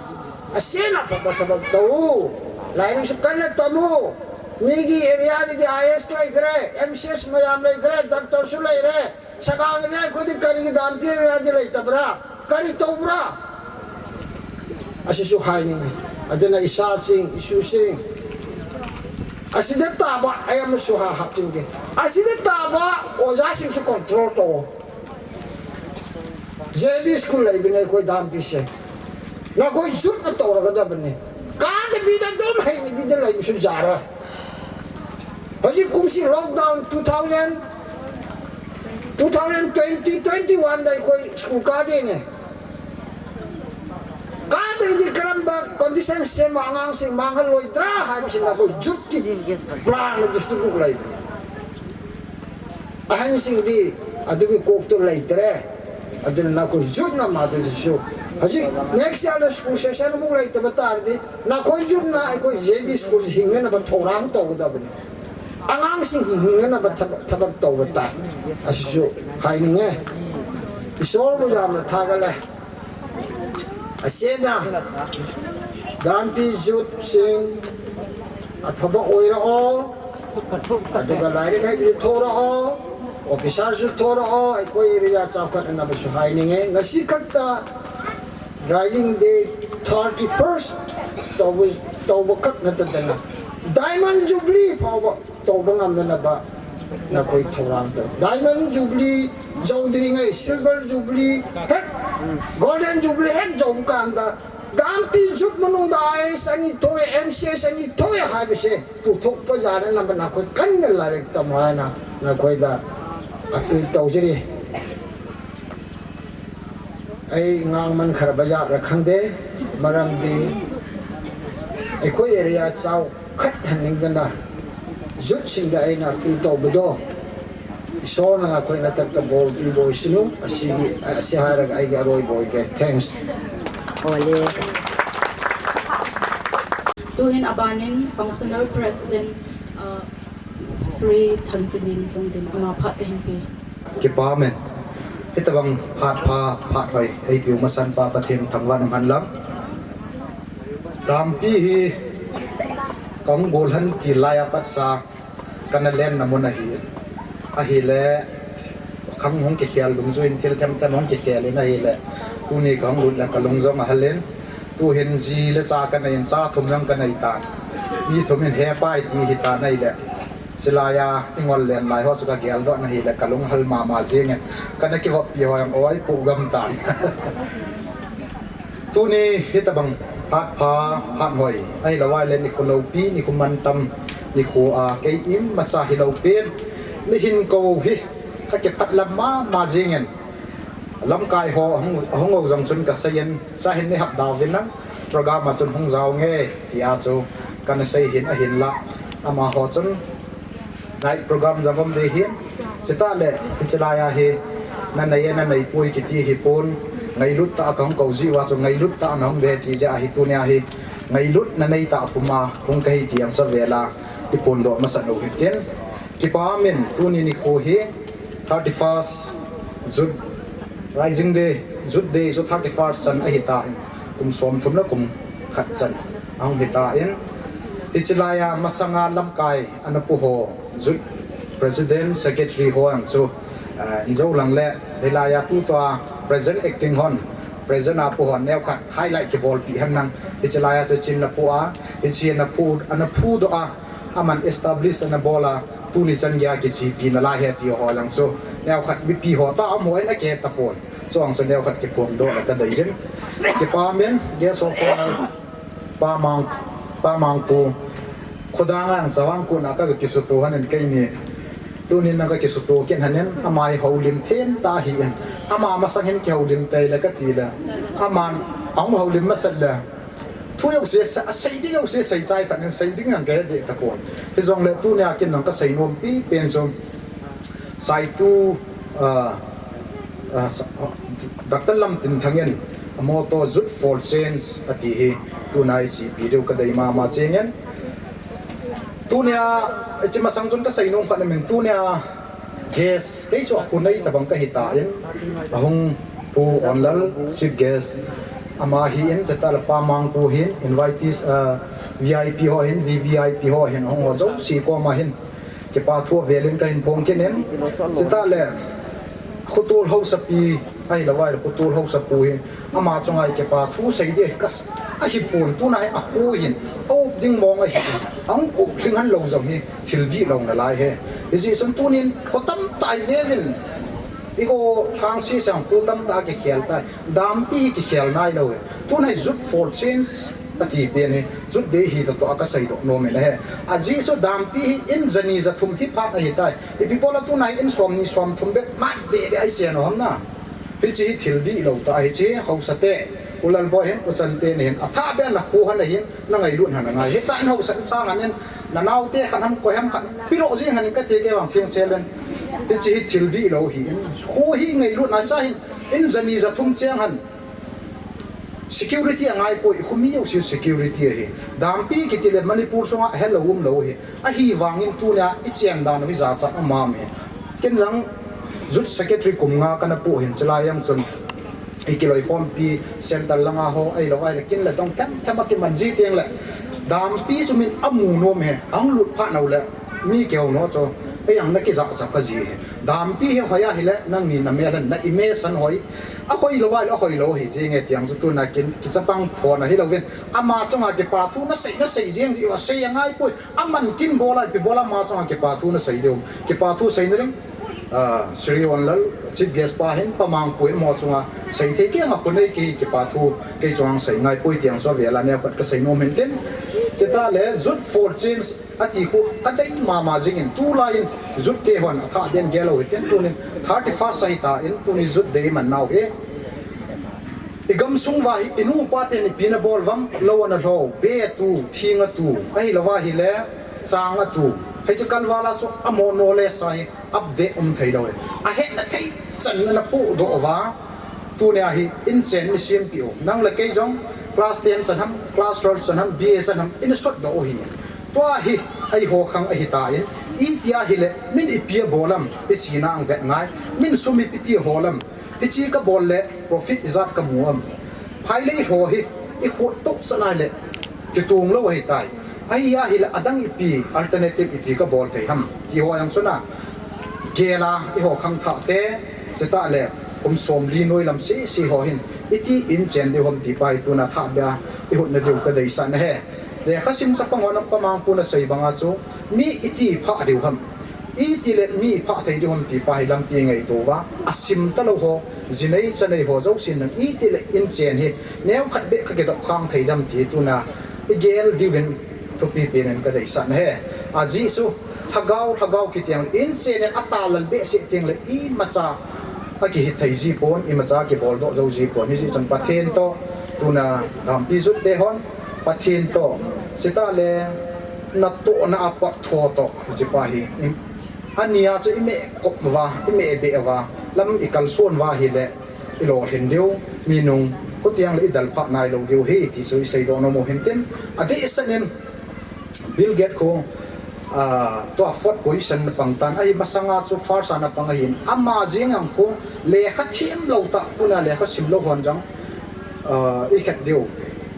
asena phapa tabak tau. Lairik su kan na tamu, mi gi area di di I A S lai gre, M C S mayam lai gre, doctor su lai re, sagang area ko di kari gi dampi area di lai tabra. Kari tobra. Asisu hai ni. Adana isa sing, isu sing. Asida taba, ayam suha hapting de. Asida taba, oja sing su control to. J B school lai bina koi dampi se. Nakoi jut na to ra kada bane. Kada bida dom hai ni bida lai su jara. Hoji kumsi lockdown two thousand, two thousand twenty, twenty-one da koi school ka de ne. Ka de di karamba condition se ma ngang se ma ngal loi dra ha si na koi jut ki plan na district lai. Ahan sing di, adu ki kok to lai tre. Adu na koi jut na ma de su. Hoji next year school session mu lai ta ba tar di. Nakoi jum na, aikoi J B school hing na ba thorang to da ba ni. Angang sing hing na ba thabak, thabak to ba ta. Asisu, hai ni nge. Isol bu jam na thaga le. Asena. Dampi jut sing. Aphaba oira o. Aduga lairik hai bi thora o. Officer su thora o. Aikoi area chaukhat na ba su hai ni nge. Ngasi khat ta. Rising Day thirty-first tauba, tauba kak na ta dana. Diamond Jubilee phauba tauba ngam na ba na koi thorang ta. Diamond Jubilee, Chaudhary ngai, Silver Jubilee, hek, Golden Jubilee, hek, Jaukan da. Dampi jut manu da I A S ani thoi, M C S ani thoi, hai bese, pu thok pa jana na ba na koi kan na lairik tamai na, na koi da, appeal tau jiri. Ei ngang man khar ba jat ra khang de, maram di, ei koi area chau khat han ning dana, jut sing da ei na pu to bu do. Isol na koi na tak ta bol pi boi sinu, asi ni, asi hai ra ei ga roi boi ke. Thanks. Ole. Tuhin abanin Functional President, uh, Shri Thangtinin Lungdin, ama phat te hin pi. Kipa men. Hitabang phat pha, phat hoi, ei piu masan pa Pathen thangvah na man lang. Dampi hi kang gol han ti lai a pat sa kana len na mun ahi. Ahile khang hung kikhel lungjuin thil them them hung kikhel in ahile. Tuni kang lut le ka lung jong ahal in. Tuhin ji le cha ka nei in cha thum jong ka nei tan. Mi thum in he pai ti hi tan ahile. Silai a, i ngol len lai ho chu ka gel doh na hi le ka lunghal mama jing e. Ka na kivop pi ho jong oi pu gam tan. Tuni hitabang phat pha, phat hoi. Ahilou vai le nikho loupi, nikho mantam, nikho a kei imacha hilou pen. Nihin ko hi ka kiphat lam mama jing in. Lamkai ho hung, hung o jong chun ka sei in, sa hin ni hap dau vin lang, program a chun hung jao nge, ti a chu ka na sei hin ahin la. Amaho chun night program jong um ding ahin, chutah le hiche laiya hi nanei e nanei poi kiti hipon, ngailut tah a kahung kou jeh uva chu ngailut tah a nahung ding ahi ti jeh ahi tunia hi ngailutna neitah puma hung kahi ti jong chu avel a iphondoh masat u hitin. Kipa umin tuni nikho hi thirty-first Youth Rising Day, Youth Day chu thirty-first chan ahitan, kum somthum le kum khat chan ahung hitan, hiche laiya masanga lamkai ana pu ho, Youth President, Secretary ho jong chu, ah, injou lang le, hilaiya tutua present acting hon, present a pu hon neokhat highlight kibolpeh hen lang, hiche laiya chu chin ana pu a, hiche ana phu, ana phudoh a, aman establish ana bol a, tuni chan geiya kichepi nalai ahi ti ho jong chu neokhat mipi ho tah a um hon akihe tapon, chuang chu neokhat kiphongdoh le kadeijin. Kipa umin, guest of honor, Pa Mang, Pa Mangpu, khodang a jong chavang kon a ka, kakisuto hon in keini, tunin nang kakisuto kit hon in, ama hi houlim them tah ahin, ama masang hin kihoulim tei le kati le, aman ahung houlim masat le, thu jouse, asei ding jouse seichai khat in sei ding jong kahe deh tapon. Hijongle tunia kin nang kasei nompi pen chu, Saitu, ah, ah, sa-, ah, Doctor Lamtinthang in a motto Youth for Change ati hi tuna ichepi diu kadei mama jengin. Tunia, hiche masang chun kasei nom khat ahin, tunia guest kei chu akhu nei tabang kahitan, ahung Pu Onlal, chief guest, ama ahin, chutah le Pa Mangpu ahin, invitees, ah, V I P ho ahin, V V I P ho ahin, ahung ho jouse koma hin kipa thu avelin kahin phong kit in, chutah le khotol hausapi, ahilou vai le khotol hausapu hi, ama chunga hi kipa thu sei ding ahi kas-, ahipon, tuna hi akhu ahin, aup ding mong ahin, ahung up lhing hen lou jong hi thil dihlou nalai ahi. Hijeh chun tunin kho tamtah iveuvin, ikho lhangse sang kho tamtah kikhel tai, dampi hi kikhel nailou ahi. Tuna hi Youth for Change ati pen hi, Youth Day hi toh toh a kaseidoh nom in ahi. Ajeh chu dampi hi in jani jathum hi phat ahitai. Ipi bola tuna hi in somni somthum bep mat deh deh a isen u ham na. Hiche hi thil dihlou tah ahi, hiche hausate, U Lalboi hin, U Chante nahin, athah beh a nakhu hon ahin, nangailut hon angai. Hitah in hausat sang hon in, nanaote khat ham, koi ham khat, pidoh jing hon in kati kei vang thengsel in. Hiche hi thil dihlou ahin, kho hi ngailutna cha hin, in jani jathum cheng hon. Security angaipoi, khomi jouse security ahi. Dampi kiti le Manipur sunga ahelou umlou ahi. Ahivangin tunia ichen dan u hi jachat um mama ahi. Ken jong Youth Secretary kum nga kana pu ahin, chulai jong chun ikiloikhompi centre langa ho ahilou vai le kin le dong themthem a kiman ji teng le dampi chu min amu nom ahi, ahung lut phat nau le mi kihou nom chu, ei jong nakijachat pha ji ahi. Dampi hi hoi ahile nangni namel hen, na image hon hoi, ahoilou vai le ahoilou ahi jenge ti jong chu tuna kin kichapang phon ahilouvin, ama chunga kipa thu nasei, nasei jeng ji uva sei angaipoi. Aman kin bola, ipi bola ama chunga kipa thu nasei diu, kipa thu seina ding, ah, Shri Onlal, chief guest pa hin, Pa Mangpu hin, amaho chunga seithei kei jong akhu nei kei, kipa thu kei chunga sei ngaipoi ti jong chu avel a neokhat kasei nom in tin. Chutah le Youth for Change ati khu kadei mama jingin, tulai in Youth te hon athah beh in gel u hitin, tunin thirty-first ahitan, tuni Youth Day iman nau hi. Igamsung uva hi inu pa ten ipi nabol uvem, lou ana lhou, be atu, thing atu, ahilou va ahile chang atu, hiche kalval a chu amaho knowledge a hi update um theilou ahi. Ahetna thei chan ana pohdoh uva, tunia hi inchen isempeh u, nang le kei jong class ten chan ham, class twelve chan ham, B A chan ham, ina sotdoh u ahi. Tua hi eiho khang ahitan, itia ahile min ipi abol am, isina ang vet ngai, min sum ipi ti ahol am, hiche kabol le profit ijat kamu am, phailei ho hi ikhut toh chan ahile kitong lou ahitai. Ahi ahile adang ipi, alternative ipi kabol thei ham ti ho jong chuna gel a, eiho khangthah te, chutah le kum somli noi lam sese ho hin iti inchen diu ham ti pa hi tuna thah beh a ihutna diu kadeisah na ahi. Lekhasim chapang hon Pa Mangpu nasei banga chu mi iti phah diu ham, itile mi phah thei diu ham ti pa hi lampi ngaito uva, asim talou ho, jinei chanei ho jousen nang itile inchen hi neokhat beh kakidop khang thei dem ti tuna igel diuvin thupi penin kadeisah na ahi. Ajeh chu lhagao, lhagao kiti ang le inchen in atalal behseh teng le imacha akihit thei ji pon, imacha kiboldoh jou ji pon, hijeh chun Pathen toh, tuna dampi Youth te hon Pathen toh, chutah le natohna a pat tho toh, hiche pa hi. I, ania chu i meh kop uva, i meh beh uva, lam i kalson uva ahile, i lolhin diu, mi nung, hutiang le i dalphah nailou diu ahi, ti chu i seidoh nom u hintin, adeh sangin, Bill Gates khu, ah, tua fourth position na pang tan, ahi masanga chu first a na pang ahin, ama jeng ang khu, lekha themlou tah, tuna lekha simlou hon jong, ah, i khet diu,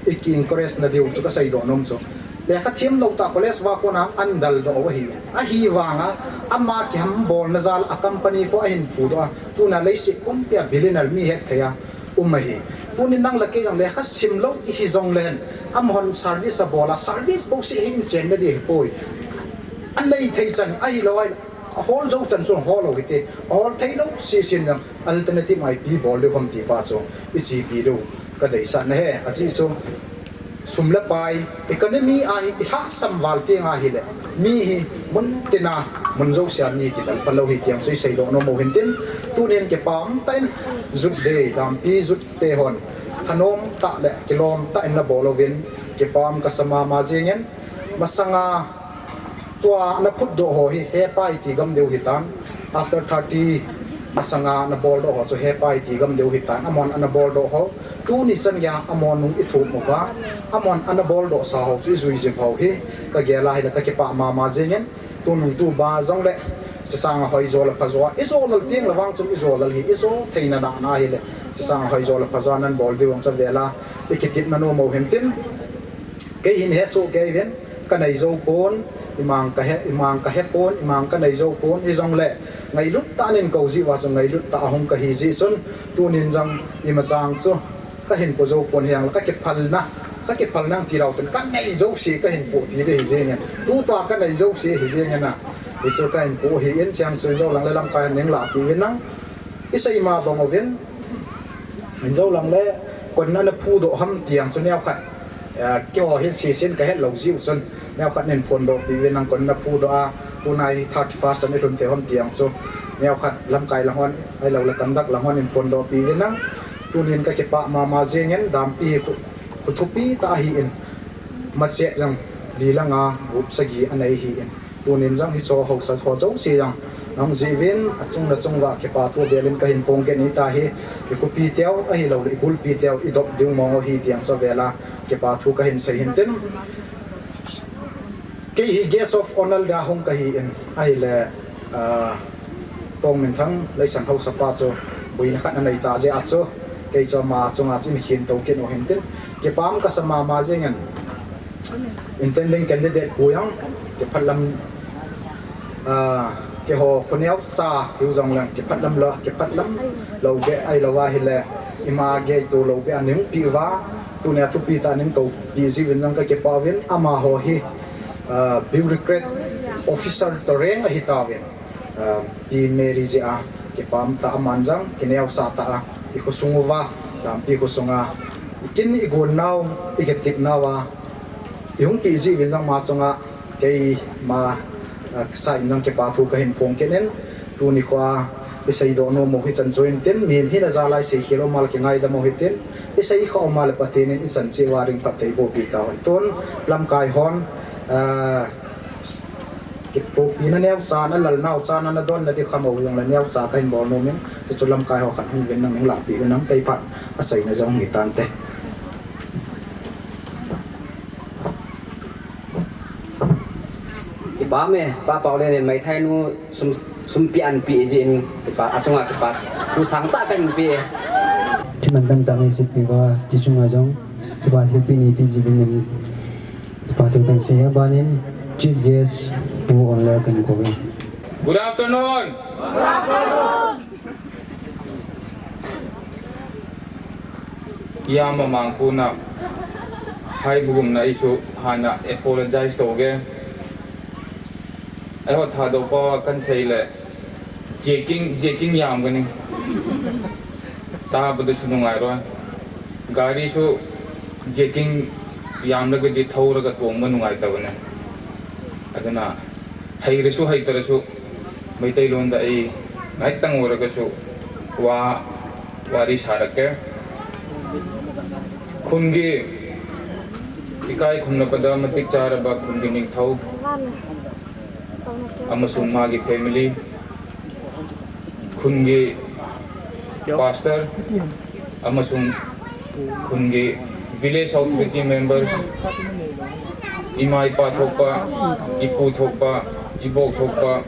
i ki encourage na diu, chu ka seidoh nom chu. Lekha themlou tah college uva kona an daldoh u ahi. Ahivanga, ama kihambol na jal a company khu ahin phudoh a, tuna leiset pumpia billionaire mi hetthei a um ahi. Tunin nang le kei jong lekha simlou i hi jongle hen, amahon service abol a, service bouseh hi in chen na ding ahipoi. Anei thei chan ahilou ahile, ahol jou chan chun hol u hite, ahol theilou seh seh in jong alternative a ipi bol diu ham ti pa chu i chepi diu ka deisah na ahi. Ajeh chu sum le pai, economy a hi i lhahsam val teng ahile, mi hi mun tina, mun jousea mi kidalpha lou ahi ti jong chu i seidoh nom u hintin, tunin kipa umtah in Youth Day, dampi youth te hon thanom tah le kilom tah in na bol uvin, kipa um kasa mama jengin, masanga tua na phutdoh ho hi hepa iti gam diu hitan, after thirty masanga na boldoh ho chu hepa iti gam diu hitan, amahon ana boldoh ho, tuni chan geiya amahon nung i thum uva, amahon ana boldoh sa ho chu i jui jing ho hi, ka gel ahile ka kipah mama jengin, tunung tuba jongle, hiche sanga hoijo le phajo a, i jo lal teng le vang chun i jo lal hi, i jo theina nana ahile, hiche sanga hoijo le phajo a nan bol diu jong chu avel a, i kitepna nom u hintin, kei hin hesoh kei uvin, ka nei jou pon, imang ka he, imang ka he pon, imang ka nei jou pon, hijongle, ngailut tah in kou jeh uva chu ngailut tah a hung kahi jeh chun, tunin jong imachang chu ka hin po jou pon, hijongle ka kiphalna, ka kiphalna ti lou ten, ka nei jouse ka hin po ti ding ahi jengin, tutua ka nei jouse ahi jengin a, hichu ka hin po ahin, chang chu in jou lang le lamkai hon neng lahpeh uvin lang, i sei ma bang uvin, in jou lang le, koi in ana phudoh ham ti jong chu neokhat, eh, keiho hin sesen ka het lou jeh u chun, neokhat nin phondoh peh uvin lang, koi in ana phudoh a, tuna hi thirty first a i lhun thei u ham ti jong chu, neokhat lamkai lang hon, ahilou le conduct lang hon in phondoh peh uvin lang, tunin ka kipah mama jengin, dampi khu, khu thupi tah ahin, machek jong li lang a, gup sagi anei ahin, tunin jong hicheho haosa ho jouse jong nahung jih uvin, achung le achung uva kipa thu avel in ka hin phong kit ahitai, i khopi teu, ahilou le i bulpi teu, i dop diu mong u ahi ti jong chu avel a, kipa thu ka hin sei hintin. Kei hi guest of honour dia hung kahin, ahile, ah, Tongminthang Leisang haosa pa chu boina khat anei tah jeh a chu, kei chu ama chunga chu in khen tou kit u hintin, kipa um kasa mama jengin, intending candidate pu jong, kiphatlam, ah, keiho khu neocha hiu jongleng, kiphatlam lou, kiphatlam lou beh ahilou ahile, ima gei tou lou beh a nei hung peh uva, tunia thupi tah a nei hung toupeh jeh uvin jong ka kipah uvin, amaho hi, ah, bureaucrat officer toh rank ahi tauvin, ah, Pi Mary jeh a, kipa um tah, aman jong kineosah tah a, i khosung uva, dampi khosunga, i kin i gon nau, i kitep nauva, i hung peh jeh uvin jong ama chunga, keima, ah, side in jong kipa thu ka hin phong kit in, tuni khoa, i seidoh nom u hichan chu hintin, mihem hina jal a i seikhel u mal kingaidam u hitin, i seikhel u mal le Pathen in i chan cheh uva ding phatthei boh peh tauhen. Tun, lamkai hon, ah, kiphopina neocha, na lalnau chan a na donna ding kham u jongle neocha ka hin bol nom in, chuchu lamkai ho khat hung uvin lang, neng lahpeh uvin lang, kei phat a seina jong hi tante. Kipa um e, Pa Paolen in meithainu sum, sum peh anpeh jeh in, kipa, achunga kipa thu sangtah ka hin pe e. Kimantam tah in seipi uva, ti chunga jong kipa thilpeh neipeh jeh uvin, kipa thu ka hin sei e. Abanin Chief Guest Pu Onler ka hin kou e. Good afternoon. Ijat mamang puna, hai bugum na isu hana apologize touge. Eiho Thadou pa kan sei le, checking, checking jam kani. Tabang chu nungai lou. Gari chu checking jam le kati, thou le katong ma nungai tabang ne. Aduna, hei le chu hei ta le chu. Meitei lon da ei, ngai tang ora ka su, wa, wa di sa da ke. Khun gi, Ikai khumna pada matik charaba khungi ningthou amasung magi family, khungi pastor amasung khungi village authority members, ima ipa thokpa, ipu thokpa, ibok thokpa,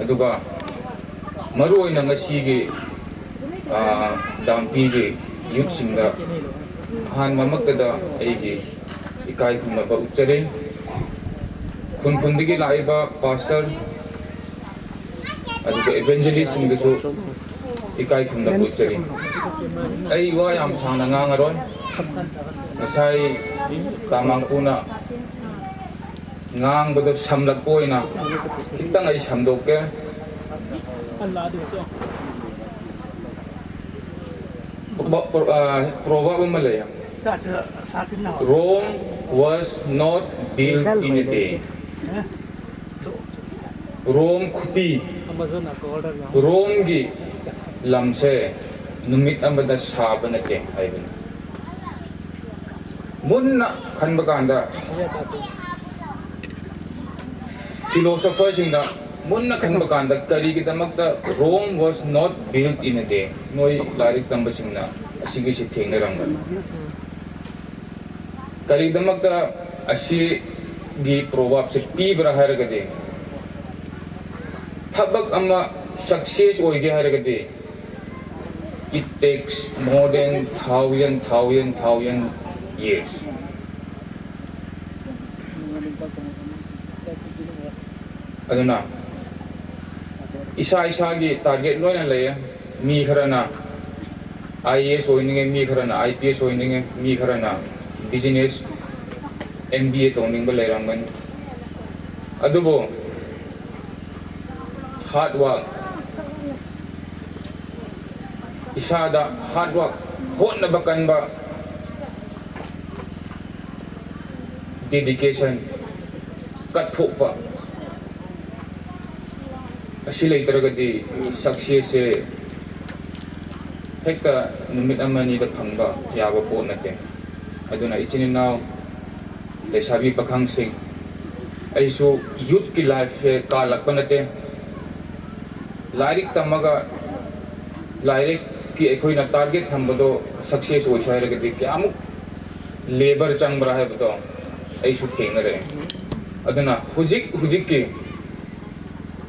aduga maruoina ngasigi, ah, dampi gi youth singda ahan mamakta da aigi ikai khumna ba uchare. Khun khun digi laiba pastor, aduga evangelist singda su ikai khumna ba uchare. Ai wa yam sangna ngangaron. Ngasai tamang puna ngang bada samlak poina. Kitang ai samdok ke. Proverb ama lei. Rome was not built in a day. Rome khupi, Rome gi lamse numit amada saba nate, aibin. Munna khanba kanda, philosopher singna munna khanba kanda, karigidamakta Rome was not built in a day. Noi lairik tamba singna asigi si thengna rangban. Karigidamakta asigi proverb se pibra hairagadi, thabak ama success oige hairagadi, it takes more than thousand, thousand, thousand years. Aduna, isa isagi target loina lei. Mi kharana I A S oininge, mi kharana I P S oininge, mi kharana business, M B A tongning ba leirang ban. Adubo, hard work. Isada hard work, hotnaba kanba, dedication, kathopa. Asi leitaragadi success se hekta numit amani da phangba yaba po nate. Aduna ichin inao, leisabi pakhang sing, aisu youth ki life se kalakpa nate. Lairik tamaga, lairik ki eikhoina target thambado success oisai ragadi kiyamuk labor changbra haibado aisu thengna re. Aduna hujik, hujik ki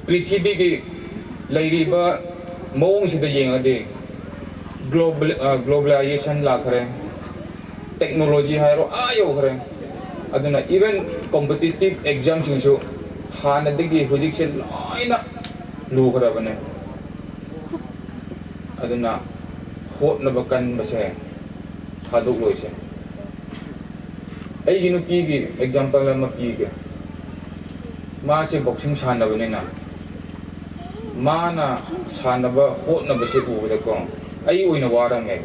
prithibi ki leiriba maong sida yengadi global, ah, globalization lakhare, technology hairo ayo khare. Aduna even competitive exam singsu hana digi hujik se loina lukharabane. Aduna hotnaba kanba se thadok loise. Aigi nupi gi example ama pige. Mase boxing sanabanina, mana sanaba hotnaba se ubada ko, ai oina warame.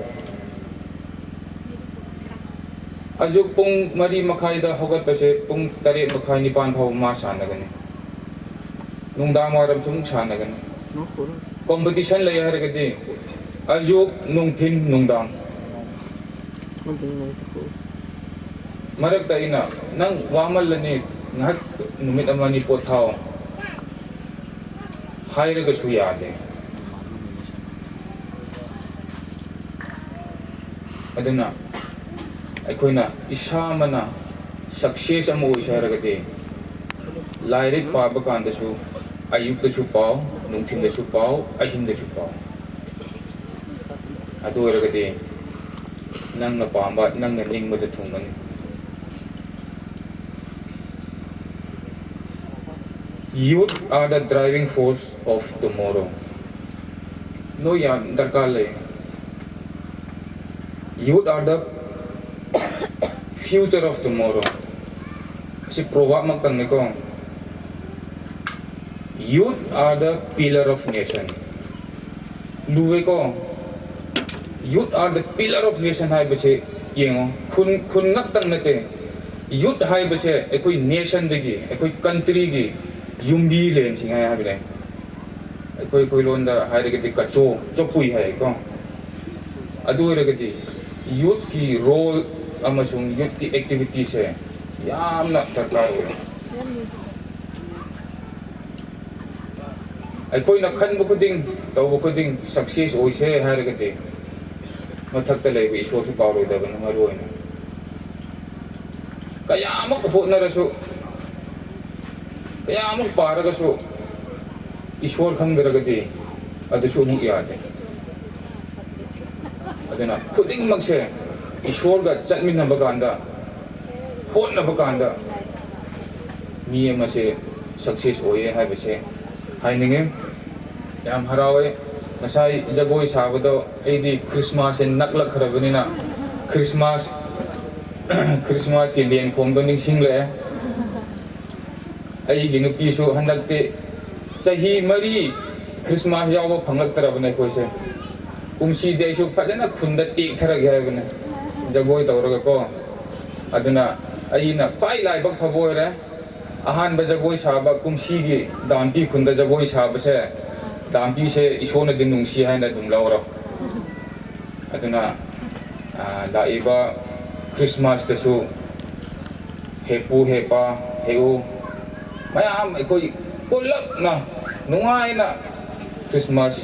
Ajuk pung mari makhai da hogatpase pung taret makhai nipan phau ma sanagani. Nungdang waram sung sanagani. Competition lei hairagadi, ajuk, nungthin, nungdang. Marakta ina nang wamal lani ngahak numit amani pot thao hairagasu yade. Aduna eikhoina isamana success ama oisai ragadi, lairik paba kandasu, ayukdasu pao, nungthindasu pao, ahingdasu pao. Adu oiragadi nangna pamba, nangna ningmada thungmani. Youth are the driving force of tomorrow. Noiya darkar lei. Youth are the future of tomorrow. Asi proverb mak tang ni ko. Youth are the pillar of nation. Luve ko. Youth are the pillar of nation haibase, yengo, khun, khun ngap tang nate. Youth haibase eikoi nation dagi, eikoi country gi yumbi len sing hai haibale. Eikoi, eikoi londa hairagadi kacho, chopui hai ko. Adu oiragadi youth ki role ꯑꯃꯁꯨꯡ youth ꯀꯤ activity ꯁꯦ ꯌꯥꯝꯅ ꯗꯔꯀꯥꯔ ꯑꯣꯏ꯫ ꯑꯩꯈꯣꯏꯅ ꯈꯟꯕ ꯈꯨꯗꯤꯡ, ꯇꯧꯕ ꯈꯨꯗꯤꯡ success ꯑꯣꯏꯁꯦ ꯍꯥꯏꯔꯒꯗꯤ, ꯃꯊꯛꯇ ꯂꯩꯕ ꯏꯁꯣꯔꯁꯨ ꯀꯥꯎꯔꯣꯏꯗꯕꯅꯤ꯫ ꯃꯔꯨ ꯑꯣꯏꯅ ꯀꯌꯥꯃꯨꯛ ꯍꯣꯠꯅꯔꯁꯨ, ꯀꯌꯥꯃꯨꯛ ꯄꯥꯔꯒꯁꯨ, ꯏꯁꯣꯔ ꯈꯪꯗ꯭ꯔꯒꯗꯤ ꯑꯗꯨꯁꯨ ꯑꯃꯨꯛ ꯌꯥꯗꯦ꯫ ꯑꯗꯨꯅ ꯈꯨꯗꯤꯡꯃꯛꯁꯦ ꯏꯁꯣꯔꯒ ꯆꯠꯃꯤꯟꯅꯕ ꯀꯥꯟꯗ, ꯍꯣꯠꯅꯕ ꯀꯥꯟꯗ ꯃꯤ ꯑꯃꯁꯦ success ꯑꯣꯏꯌꯦ ꯍꯥꯏꯕꯁꯦ ꯍꯥꯏꯅꯤꯡꯉꯤ꯫ ꯌꯥꯝ ꯍꯔꯥꯎꯋꯦ꯫ ꯉꯁꯥꯏ ꯖꯒꯣꯏ ꯁꯥꯕꯗꯣ ꯑꯩꯗꯤ Christmas ꯁꯦ ꯅꯛꯂꯛꯈ꯭ꯔꯕꯅꯤꯅ Christmas, Christmas ꯀꯤ ꯂꯦꯟꯈꯣꯡꯗꯣ ꯅꯤꯡꯁꯤꯡꯂꯛꯑꯦ꯫ ꯑꯩꯒꯤ ꯅꯨꯄꯤꯁꯨ ꯍꯟꯗꯛꯇꯤ ꯆꯍꯤ ꯃꯔꯤ Christmas ꯌꯥꯎꯕ ꯐꯪꯂꯛꯇ꯭ꯔꯕꯅꯦ ꯑꯩꯈꯣꯏꯁꯦ꯫ ꯀꯨꯝꯁꯤꯗꯤ ꯑꯩꯁꯨ ꯐꯖꯅ ꯈꯨꯟꯗ ꯇꯦꯛꯊꯔꯒꯦ ꯍꯥꯏꯕꯅꯦ, ꯖꯒꯣꯏ ꯇꯧꯔꯒꯀꯣ꯫ ꯑꯗꯨꯅ ꯑꯩꯅ ꯈ꯭ꯋꯥꯏ ꯂꯥꯏꯕꯛ ꯐꯕ ꯑꯣꯏꯔꯦ꯫ ꯑꯍꯥꯟꯕ ꯖꯒꯣꯏ ꯁꯥꯕ ꯀꯨꯝꯁꯤꯒꯤ ꯗꯥꯝꯄꯤ ꯈꯨꯟꯗ ꯖꯒꯣꯏ ꯁꯥꯕꯁꯦ, ꯗꯥꯝꯄꯤꯁꯦ ꯏꯁꯣꯔꯅꯗꯤ ꯅꯨꯡꯁꯤ ꯍꯥꯏꯅ ꯑꯗꯨꯝ ꯂꯧꯔꯣ꯫ ꯑꯗꯨꯅ, ꯑ, ꯂꯥꯛꯏꯕ Christmas ꯇꯁꯨ ꯍꯦꯄꯨ, ꯍꯦꯄꯥ, ꯍꯦꯎ ꯃꯌꯥꯝ ꯑꯩꯈꯣꯏ ꯄꯨꯜꯂꯞꯅ ꯅꯨꯡꯉꯥꯏꯅ Christmas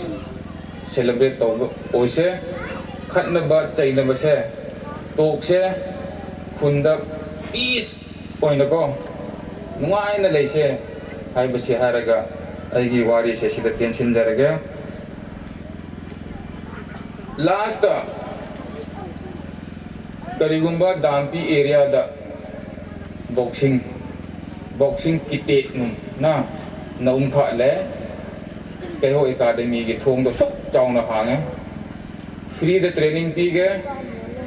celebrate ꯇꯧꯕ ꯑꯣꯏꯁꯦ꯫ ꯈꯠꯅꯕ ꯆꯩꯅꯕꯁꯦ ꯇꯣꯛꯁꯦ, ꯈꯨꯟꯗ peace ꯑꯣꯏꯅꯀꯣ ꯅꯨꯡꯉꯥꯏꯅ ꯂꯩꯁꯦ ꯍꯥꯏꯕꯁꯤ ꯍꯥꯏꯔꯒ ꯑꯩꯒꯤ ꯋꯥꯔꯤꯁꯦ ꯁꯤꯗ ꯇꯦꯟꯁꯤꯟꯖꯔꯒꯦ꯫ Last ꯇ ꯀꯔꯤꯒꯨꯝꯕ ꯗꯥꯝꯄꯤ area ꯗ boxing, boxing ꯀꯤꯇꯦꯠ ꯅꯨꯡ ꯅ ꯅ ꯎꯝꯈꯠꯂꯦ, ꯀꯩꯍꯧ academy ꯒꯤ ꯊꯣꯡꯗꯣ ꯁꯨꯛ ꯆꯥꯎꯅ ꯍꯥꯡꯉꯦ꯫ Free ꯗ training ꯄꯤꯒꯦ,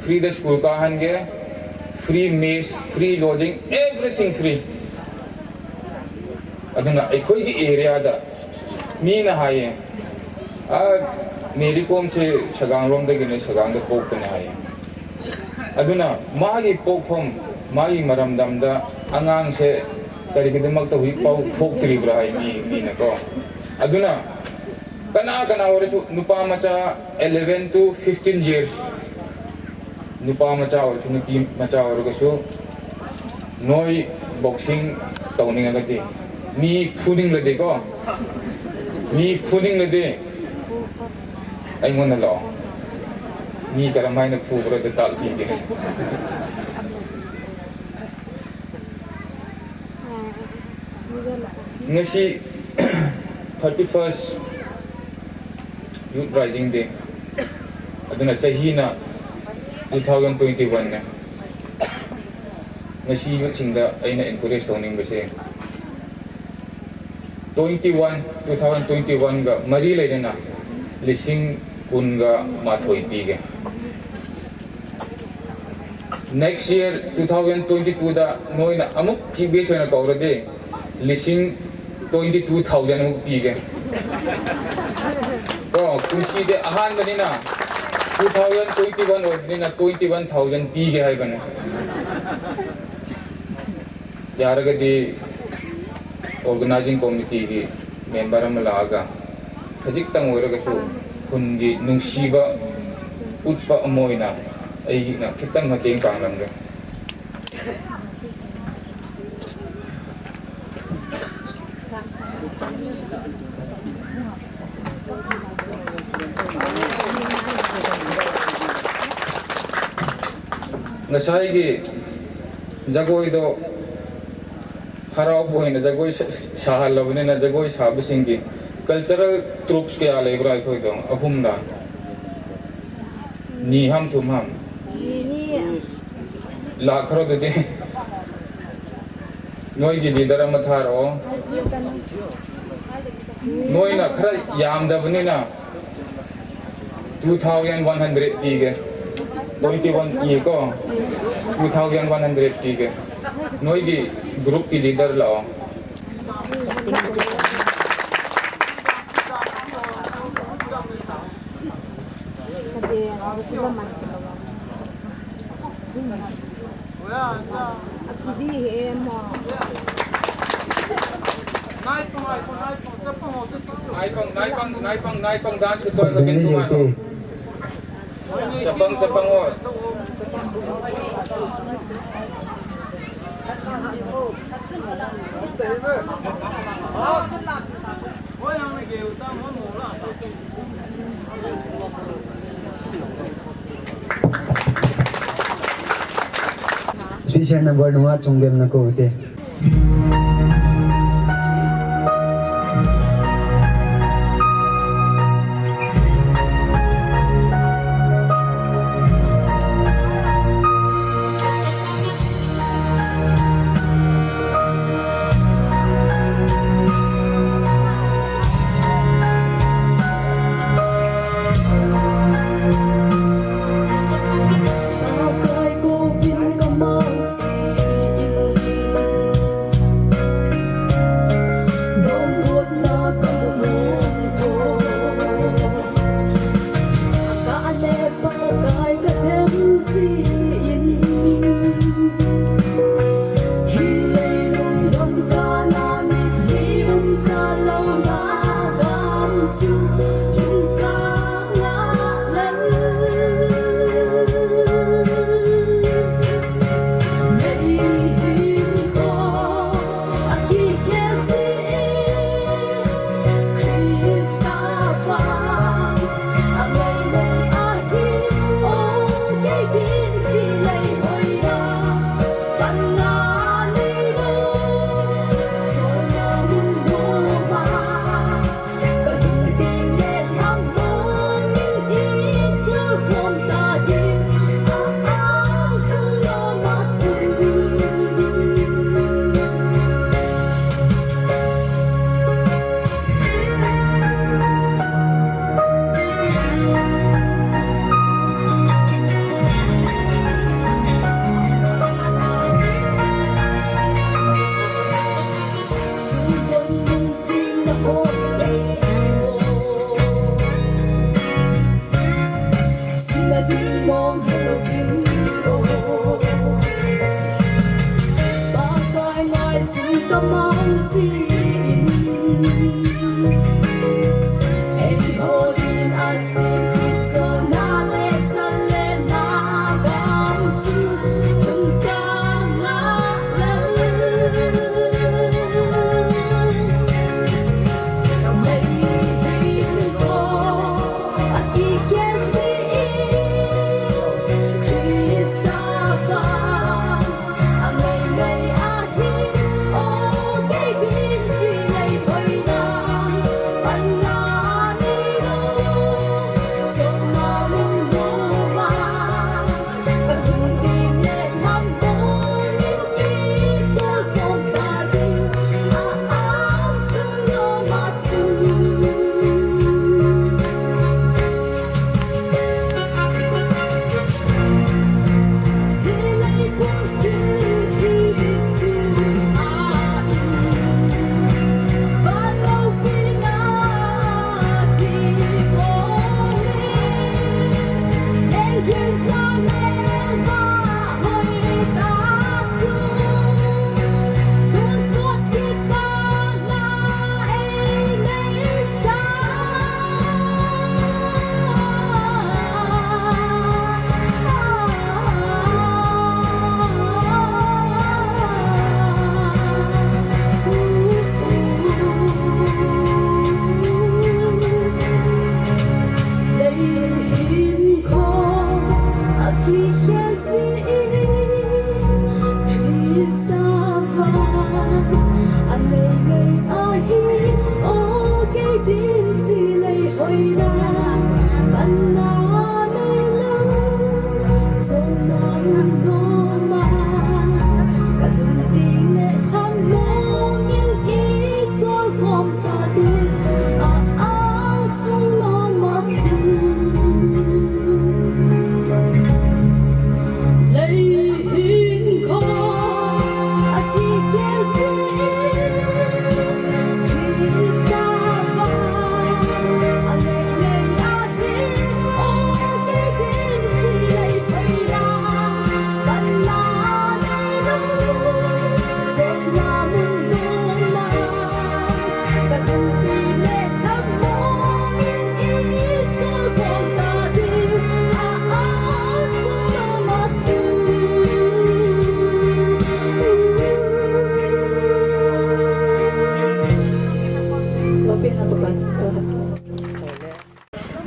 free ꯗ school ꯀꯥꯍꯟꯒꯦ, free mess, free lodging, everything free꯫ ꯑꯗꯨꯅ ꯑꯩꯈꯣꯏꯒꯤ area ꯗ ꯃꯤꯅ ꯍꯥꯏꯌꯦ, "ꯑ, ꯃꯦꯔꯤ ꯀꯣꯝꯁꯦ ꯁꯒꯥꯡꯔꯣꯝꯗꯒꯤꯅꯦ, ꯁꯒꯥꯡꯗ ꯄꯣꯛꯄꯅꯦ" ꯍꯥꯏꯌꯦ꯫ ꯑꯗꯨꯅ ꯃꯥꯒꯤ ꯄꯣꯛꯐꯝ, ꯃꯥꯒꯤ ꯃꯔꯝꯗꯝꯗ ꯑꯉꯥꯡꯁꯦ ꯀꯔꯤꯒꯤꯗꯃꯛꯇ ꯍꯧꯖꯤꯛ ꯐꯥꯎ ꯊꯣꯛꯇ꯭ꯔꯤꯕ꯭ꯔꯥ ꯍꯥꯏ ꯃꯤ, ꯃꯤꯅꯀꯣ꯫ ꯑꯗꯨꯅ ꯀꯅꯥ ꯀꯅꯥ ꯑꯣꯏꯔꯁꯨ, ꯅꯨꯄꯥ ꯃꯆꯥ eleven to fifteen years, ꯅꯨꯄꯥ ꯃꯆꯥ ꯑꯣꯏꯔꯁꯨ, ꯅꯨꯄꯤ ꯃꯆꯥ ꯑꯣꯏꯔꯒꯁꯨ, ꯅꯣꯏ boxing ꯇꯧꯅꯤꯡꯉꯒꯗꯤ, ꯃꯤ ꯐꯨꯅꯤꯡꯂꯗꯤꯀꯣ, ꯃꯤ ꯐꯨꯅꯤꯡꯂꯗꯤ ꯑꯩꯉꯣꯟꯗ ꯂꯥꯛꯑꯣ꯫ ꯃꯤ ꯀꯔꯝ ꯍꯥꯏꯅ ꯐꯨꯕ꯭ꯔꯥ ꯑꯗꯨ ꯇꯥꯛꯄꯤꯒꯦ꯫ ꯉꯁꯤ thirty first Youth Rising Day꯫ ꯑꯗꯨꯅ ꯆꯍꯤꯅ two thousand twenty one ꯅꯦ꯫ ꯉꯁꯤ youth ꯁꯤꯡꯗ ꯑꯩꯅ encourage ꯇꯧꯅꯤꯡꯕꯁꯦ, twenty one, two thousand twenty one ꯒ ꯃꯔꯤ ꯂꯩꯅꯅ ꯂꯤꯁꯤꯡ ꯀꯨꯟꯒ ꯃꯥꯊꯣꯏ ꯄꯤꯒꯦ꯫ Next year, two thousand twenty two ꯗ ꯅꯣꯏꯅ ꯑꯃꯨꯛ chief guest ꯑꯣꯏꯅ ꯀꯧꯔꯗꯤ, ꯂꯤꯁꯤꯡ twenty two thousand ꯑꯃꯨꯛ ꯄꯤꯒꯦ꯫ ꯀꯣ, ꯀꯨꯝꯁꯤꯗꯤ ꯑꯍꯥꯟꯕꯅꯤꯅ, two thousand twenty one ꯑꯣꯏꯕꯅꯤꯅ twenty one thousand ꯄꯤꯒꯦ ꯍꯥꯏꯕꯅꯦ꯫ ꯌꯥꯔꯒꯗꯤ organizing committee ꯒꯤ member ꯑꯃ ꯂꯥꯛꯑꯒ ꯈꯖꯤꯛꯇꯪ ꯑꯣꯏꯔꯒꯁꯨ ꯈꯨꯟꯒꯤ ꯅꯨꯡꯁꯤꯕ ꯎꯠꯄ ꯑꯃ ꯑꯣꯏꯅ ꯑꯩꯅ ꯈꯤꯇꯪ ꯃꯇꯦꯡ ꯄꯥꯡꯂꯝꯒꯦ꯫ ꯉꯁꯥꯏꯒꯤ ꯖꯒꯣꯏꯗꯣ ꯍꯔꯥꯎꯕ ꯑꯣꯏꯅ ꯖꯒꯣꯏ ꯁꯥ-, ꯁꯥꯍꯜꯂꯕꯅꯤꯅ, ꯖꯒꯣꯏ ꯁꯥꯕꯁꯤꯡꯒꯤ cultural troupes ꯀꯌꯥ ꯂꯩꯕ꯭ꯔꯥ ꯑꯩꯈꯣꯏꯗꯣ? ꯑꯍꯨꯝꯔꯥ? ꯅꯤ ꯍꯥꯝ ꯊꯨꯝ ꯍꯥꯝ? ꯂꯥꯛꯈ꯭ꯔꯣ ꯑꯗꯨꯗꯤ꯫ ꯅꯣꯏꯒꯤ leader ꯑꯃ ꯊꯥꯔꯛꯑꯣ꯫ ꯅꯣꯏꯅ ꯈꯔ ꯌꯥꯝꯗꯕꯅꯤꯅ two thousand one hundred ꯄꯤꯒꯦ꯫ Twenty one ꯏꯀꯣ, two thousand one hundred ꯄꯤꯒꯦ꯫ ꯅꯣꯏꯒꯤ group ꯀꯤ leader ꯂꯥꯛꯑꯣ꯫ Naipang, naipang, naipang, naipang dance ko to. Chapang, chapang, oh. Special number nunga chungbemna kou te.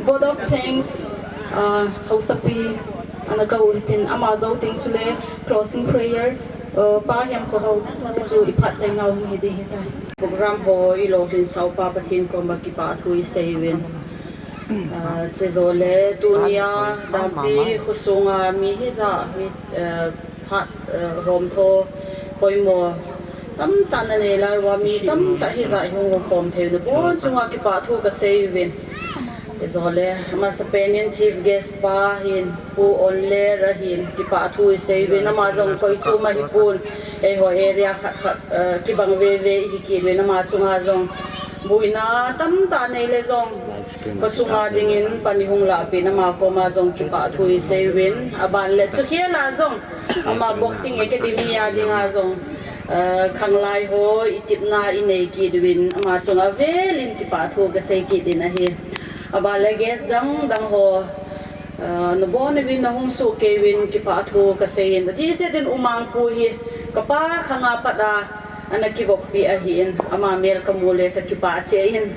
Vote of thanks, uh, Hausapi, ana kau hitin ama jou teng chule closing prayer, uh, Pa Hemkhohao, chuchu iphat chaina um hi ding hitai. Program ho ilolhin saupa Pathen koma kipathu isei uvin. Uh, chujole tunia dampi khosunga mi hijat mi, uh, phat, uh, homtho poimo tamtah nanei lai uva mi tamtah hijat ihung khom thei u nabon chunga kipathu kasei uvin. Chujole, amasapen in chief guest pa hin, Pu Onler ahin, kipathu isei uvin, ama jong koi chom ahipon, eiho area khat khat, uh, kibang veve ihi kit uvin, ama chunga jong boina tamtah nei le jong, khosunga dingin pan ihung lahpeh in ama koma jong kipathu isei uvin, aban le chukhel a jong, ama Boxing Academy a dinga jong, uh, khanglai ho itepna inei kit uvin, ama chunga velin kipathu kasei kit in ahi. Aban le guest dang dang ho, uh, nabon uvin nahung soh kei uvin kipathu kasei in. Adehset in Umangpu hi kapa khanga pat a ana kivoppi ahin, ama mel kamu le kakipah cheh in,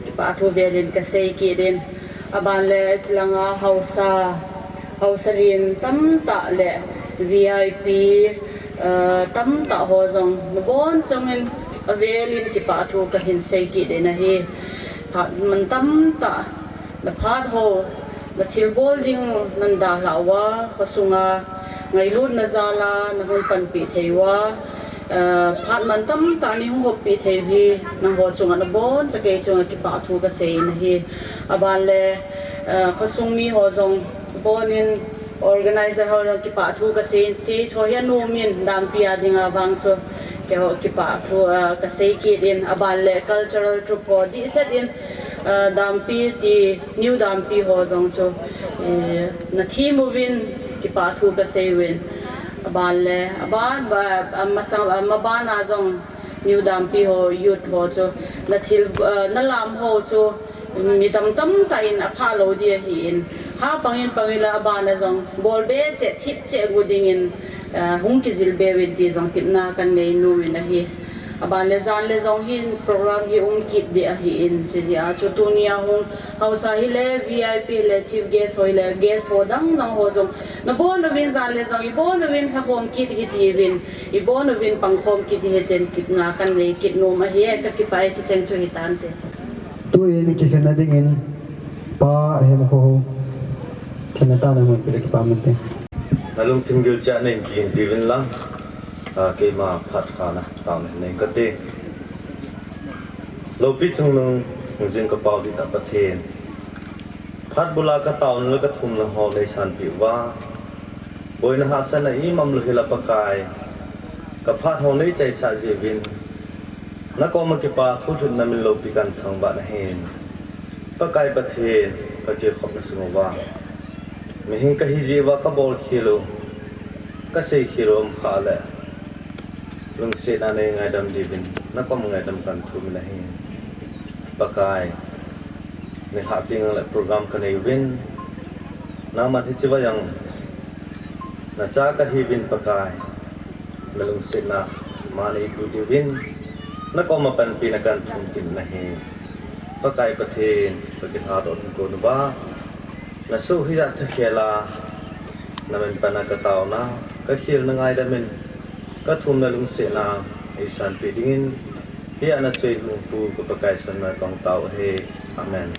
kipathu velin kasei kit in. Aban le chulanga haosa, haosa lien tamtah le V I P, uh, tamtah ho jong nabon chungin avelin kipathu kahin sei kit in ahi. Phat man tamtah, naphat ho, nathilbol ding u nan dalhah uva, khosunga ngailutna jal a nahung panpi thei uva, uh, phat man tamtah neihung hoppi thei u hi, nangho chunga naboncha kei chunga kipathu kasei in ahi. Aban le, uh, khosung miho jong bonin, organizer ho jong kipathu kasei in, stage ho hi anom in, dampi a dinga vang chu keiho kipathu, uh, kasei kit in, aban le cultural troupe ho dehset in, uh, dampi ti, new dampi ho jong chu, eh, nathem uvin kipathu kasei uvin. Aban le, aban, ba, amasa, amaban a jong new dampi ho, youth ho chu, nathil, uh, nalam ho chu, mi tamtah in aphah lou ding ahin, ha pang in pang in la aban a jong, bol be cheh, thip cheh gu dingin, uh, hung kijil be uvin ti jong tepna kanei nom in ahi. Aban le jan le jong hin program hi um kit ding ahin, chujeh a chu tunia hung haosa hile, V I P hile, chief guest ho hile, guest ho dang dang ho jong, nabon uvin jan le jong, ibon uvin lhakhom kit hitiuvin, ibon uvin pangkhom kit hitin tepna kanei kit nom ahi, kakipah e, chucheng chu hitante. Tuin kikhenna dingin Pa Hemkhohao, khenna tana mun peh le kipa um inte. Nalungthim gilchetna in kiinpi uvin lang, a, keima phat khat na taona nei kate. Loupi chungnung, hingjing kapao dihtah Pathen, phat bula kataona le kathumna ho neisanpeh uva, boina hahsatna imailou hila Pakai, kaphat ho neichaisah jeh uvin, nakoma kipa thulhutna min loupi kahin thangvah nahi. Pakai Pathen, kakilkhopna sung uva, mihem kahi jeh uva kabolkhel u, kaseikhel u umkhah le, lungsetna neingaidam diuvin nakom ngaidam kahin thum in ahi. Pakai, nilhah tengle program kanei uvin, nangman hichea jong nacha kahiuvin Pakai, nalungsetna ma neipu diuvin nakoma panpina kahin thum kit in ahi. Pakai Pathen, kakilhadoh ding kon uva, nasoh hijat thakhel a, namin pana kataona, kakhelna ngaidam in, kathumna lungsetna eisanpeh dingin, hia nachoi hungpu ka Pakai chunga kong tao ahi. Amen.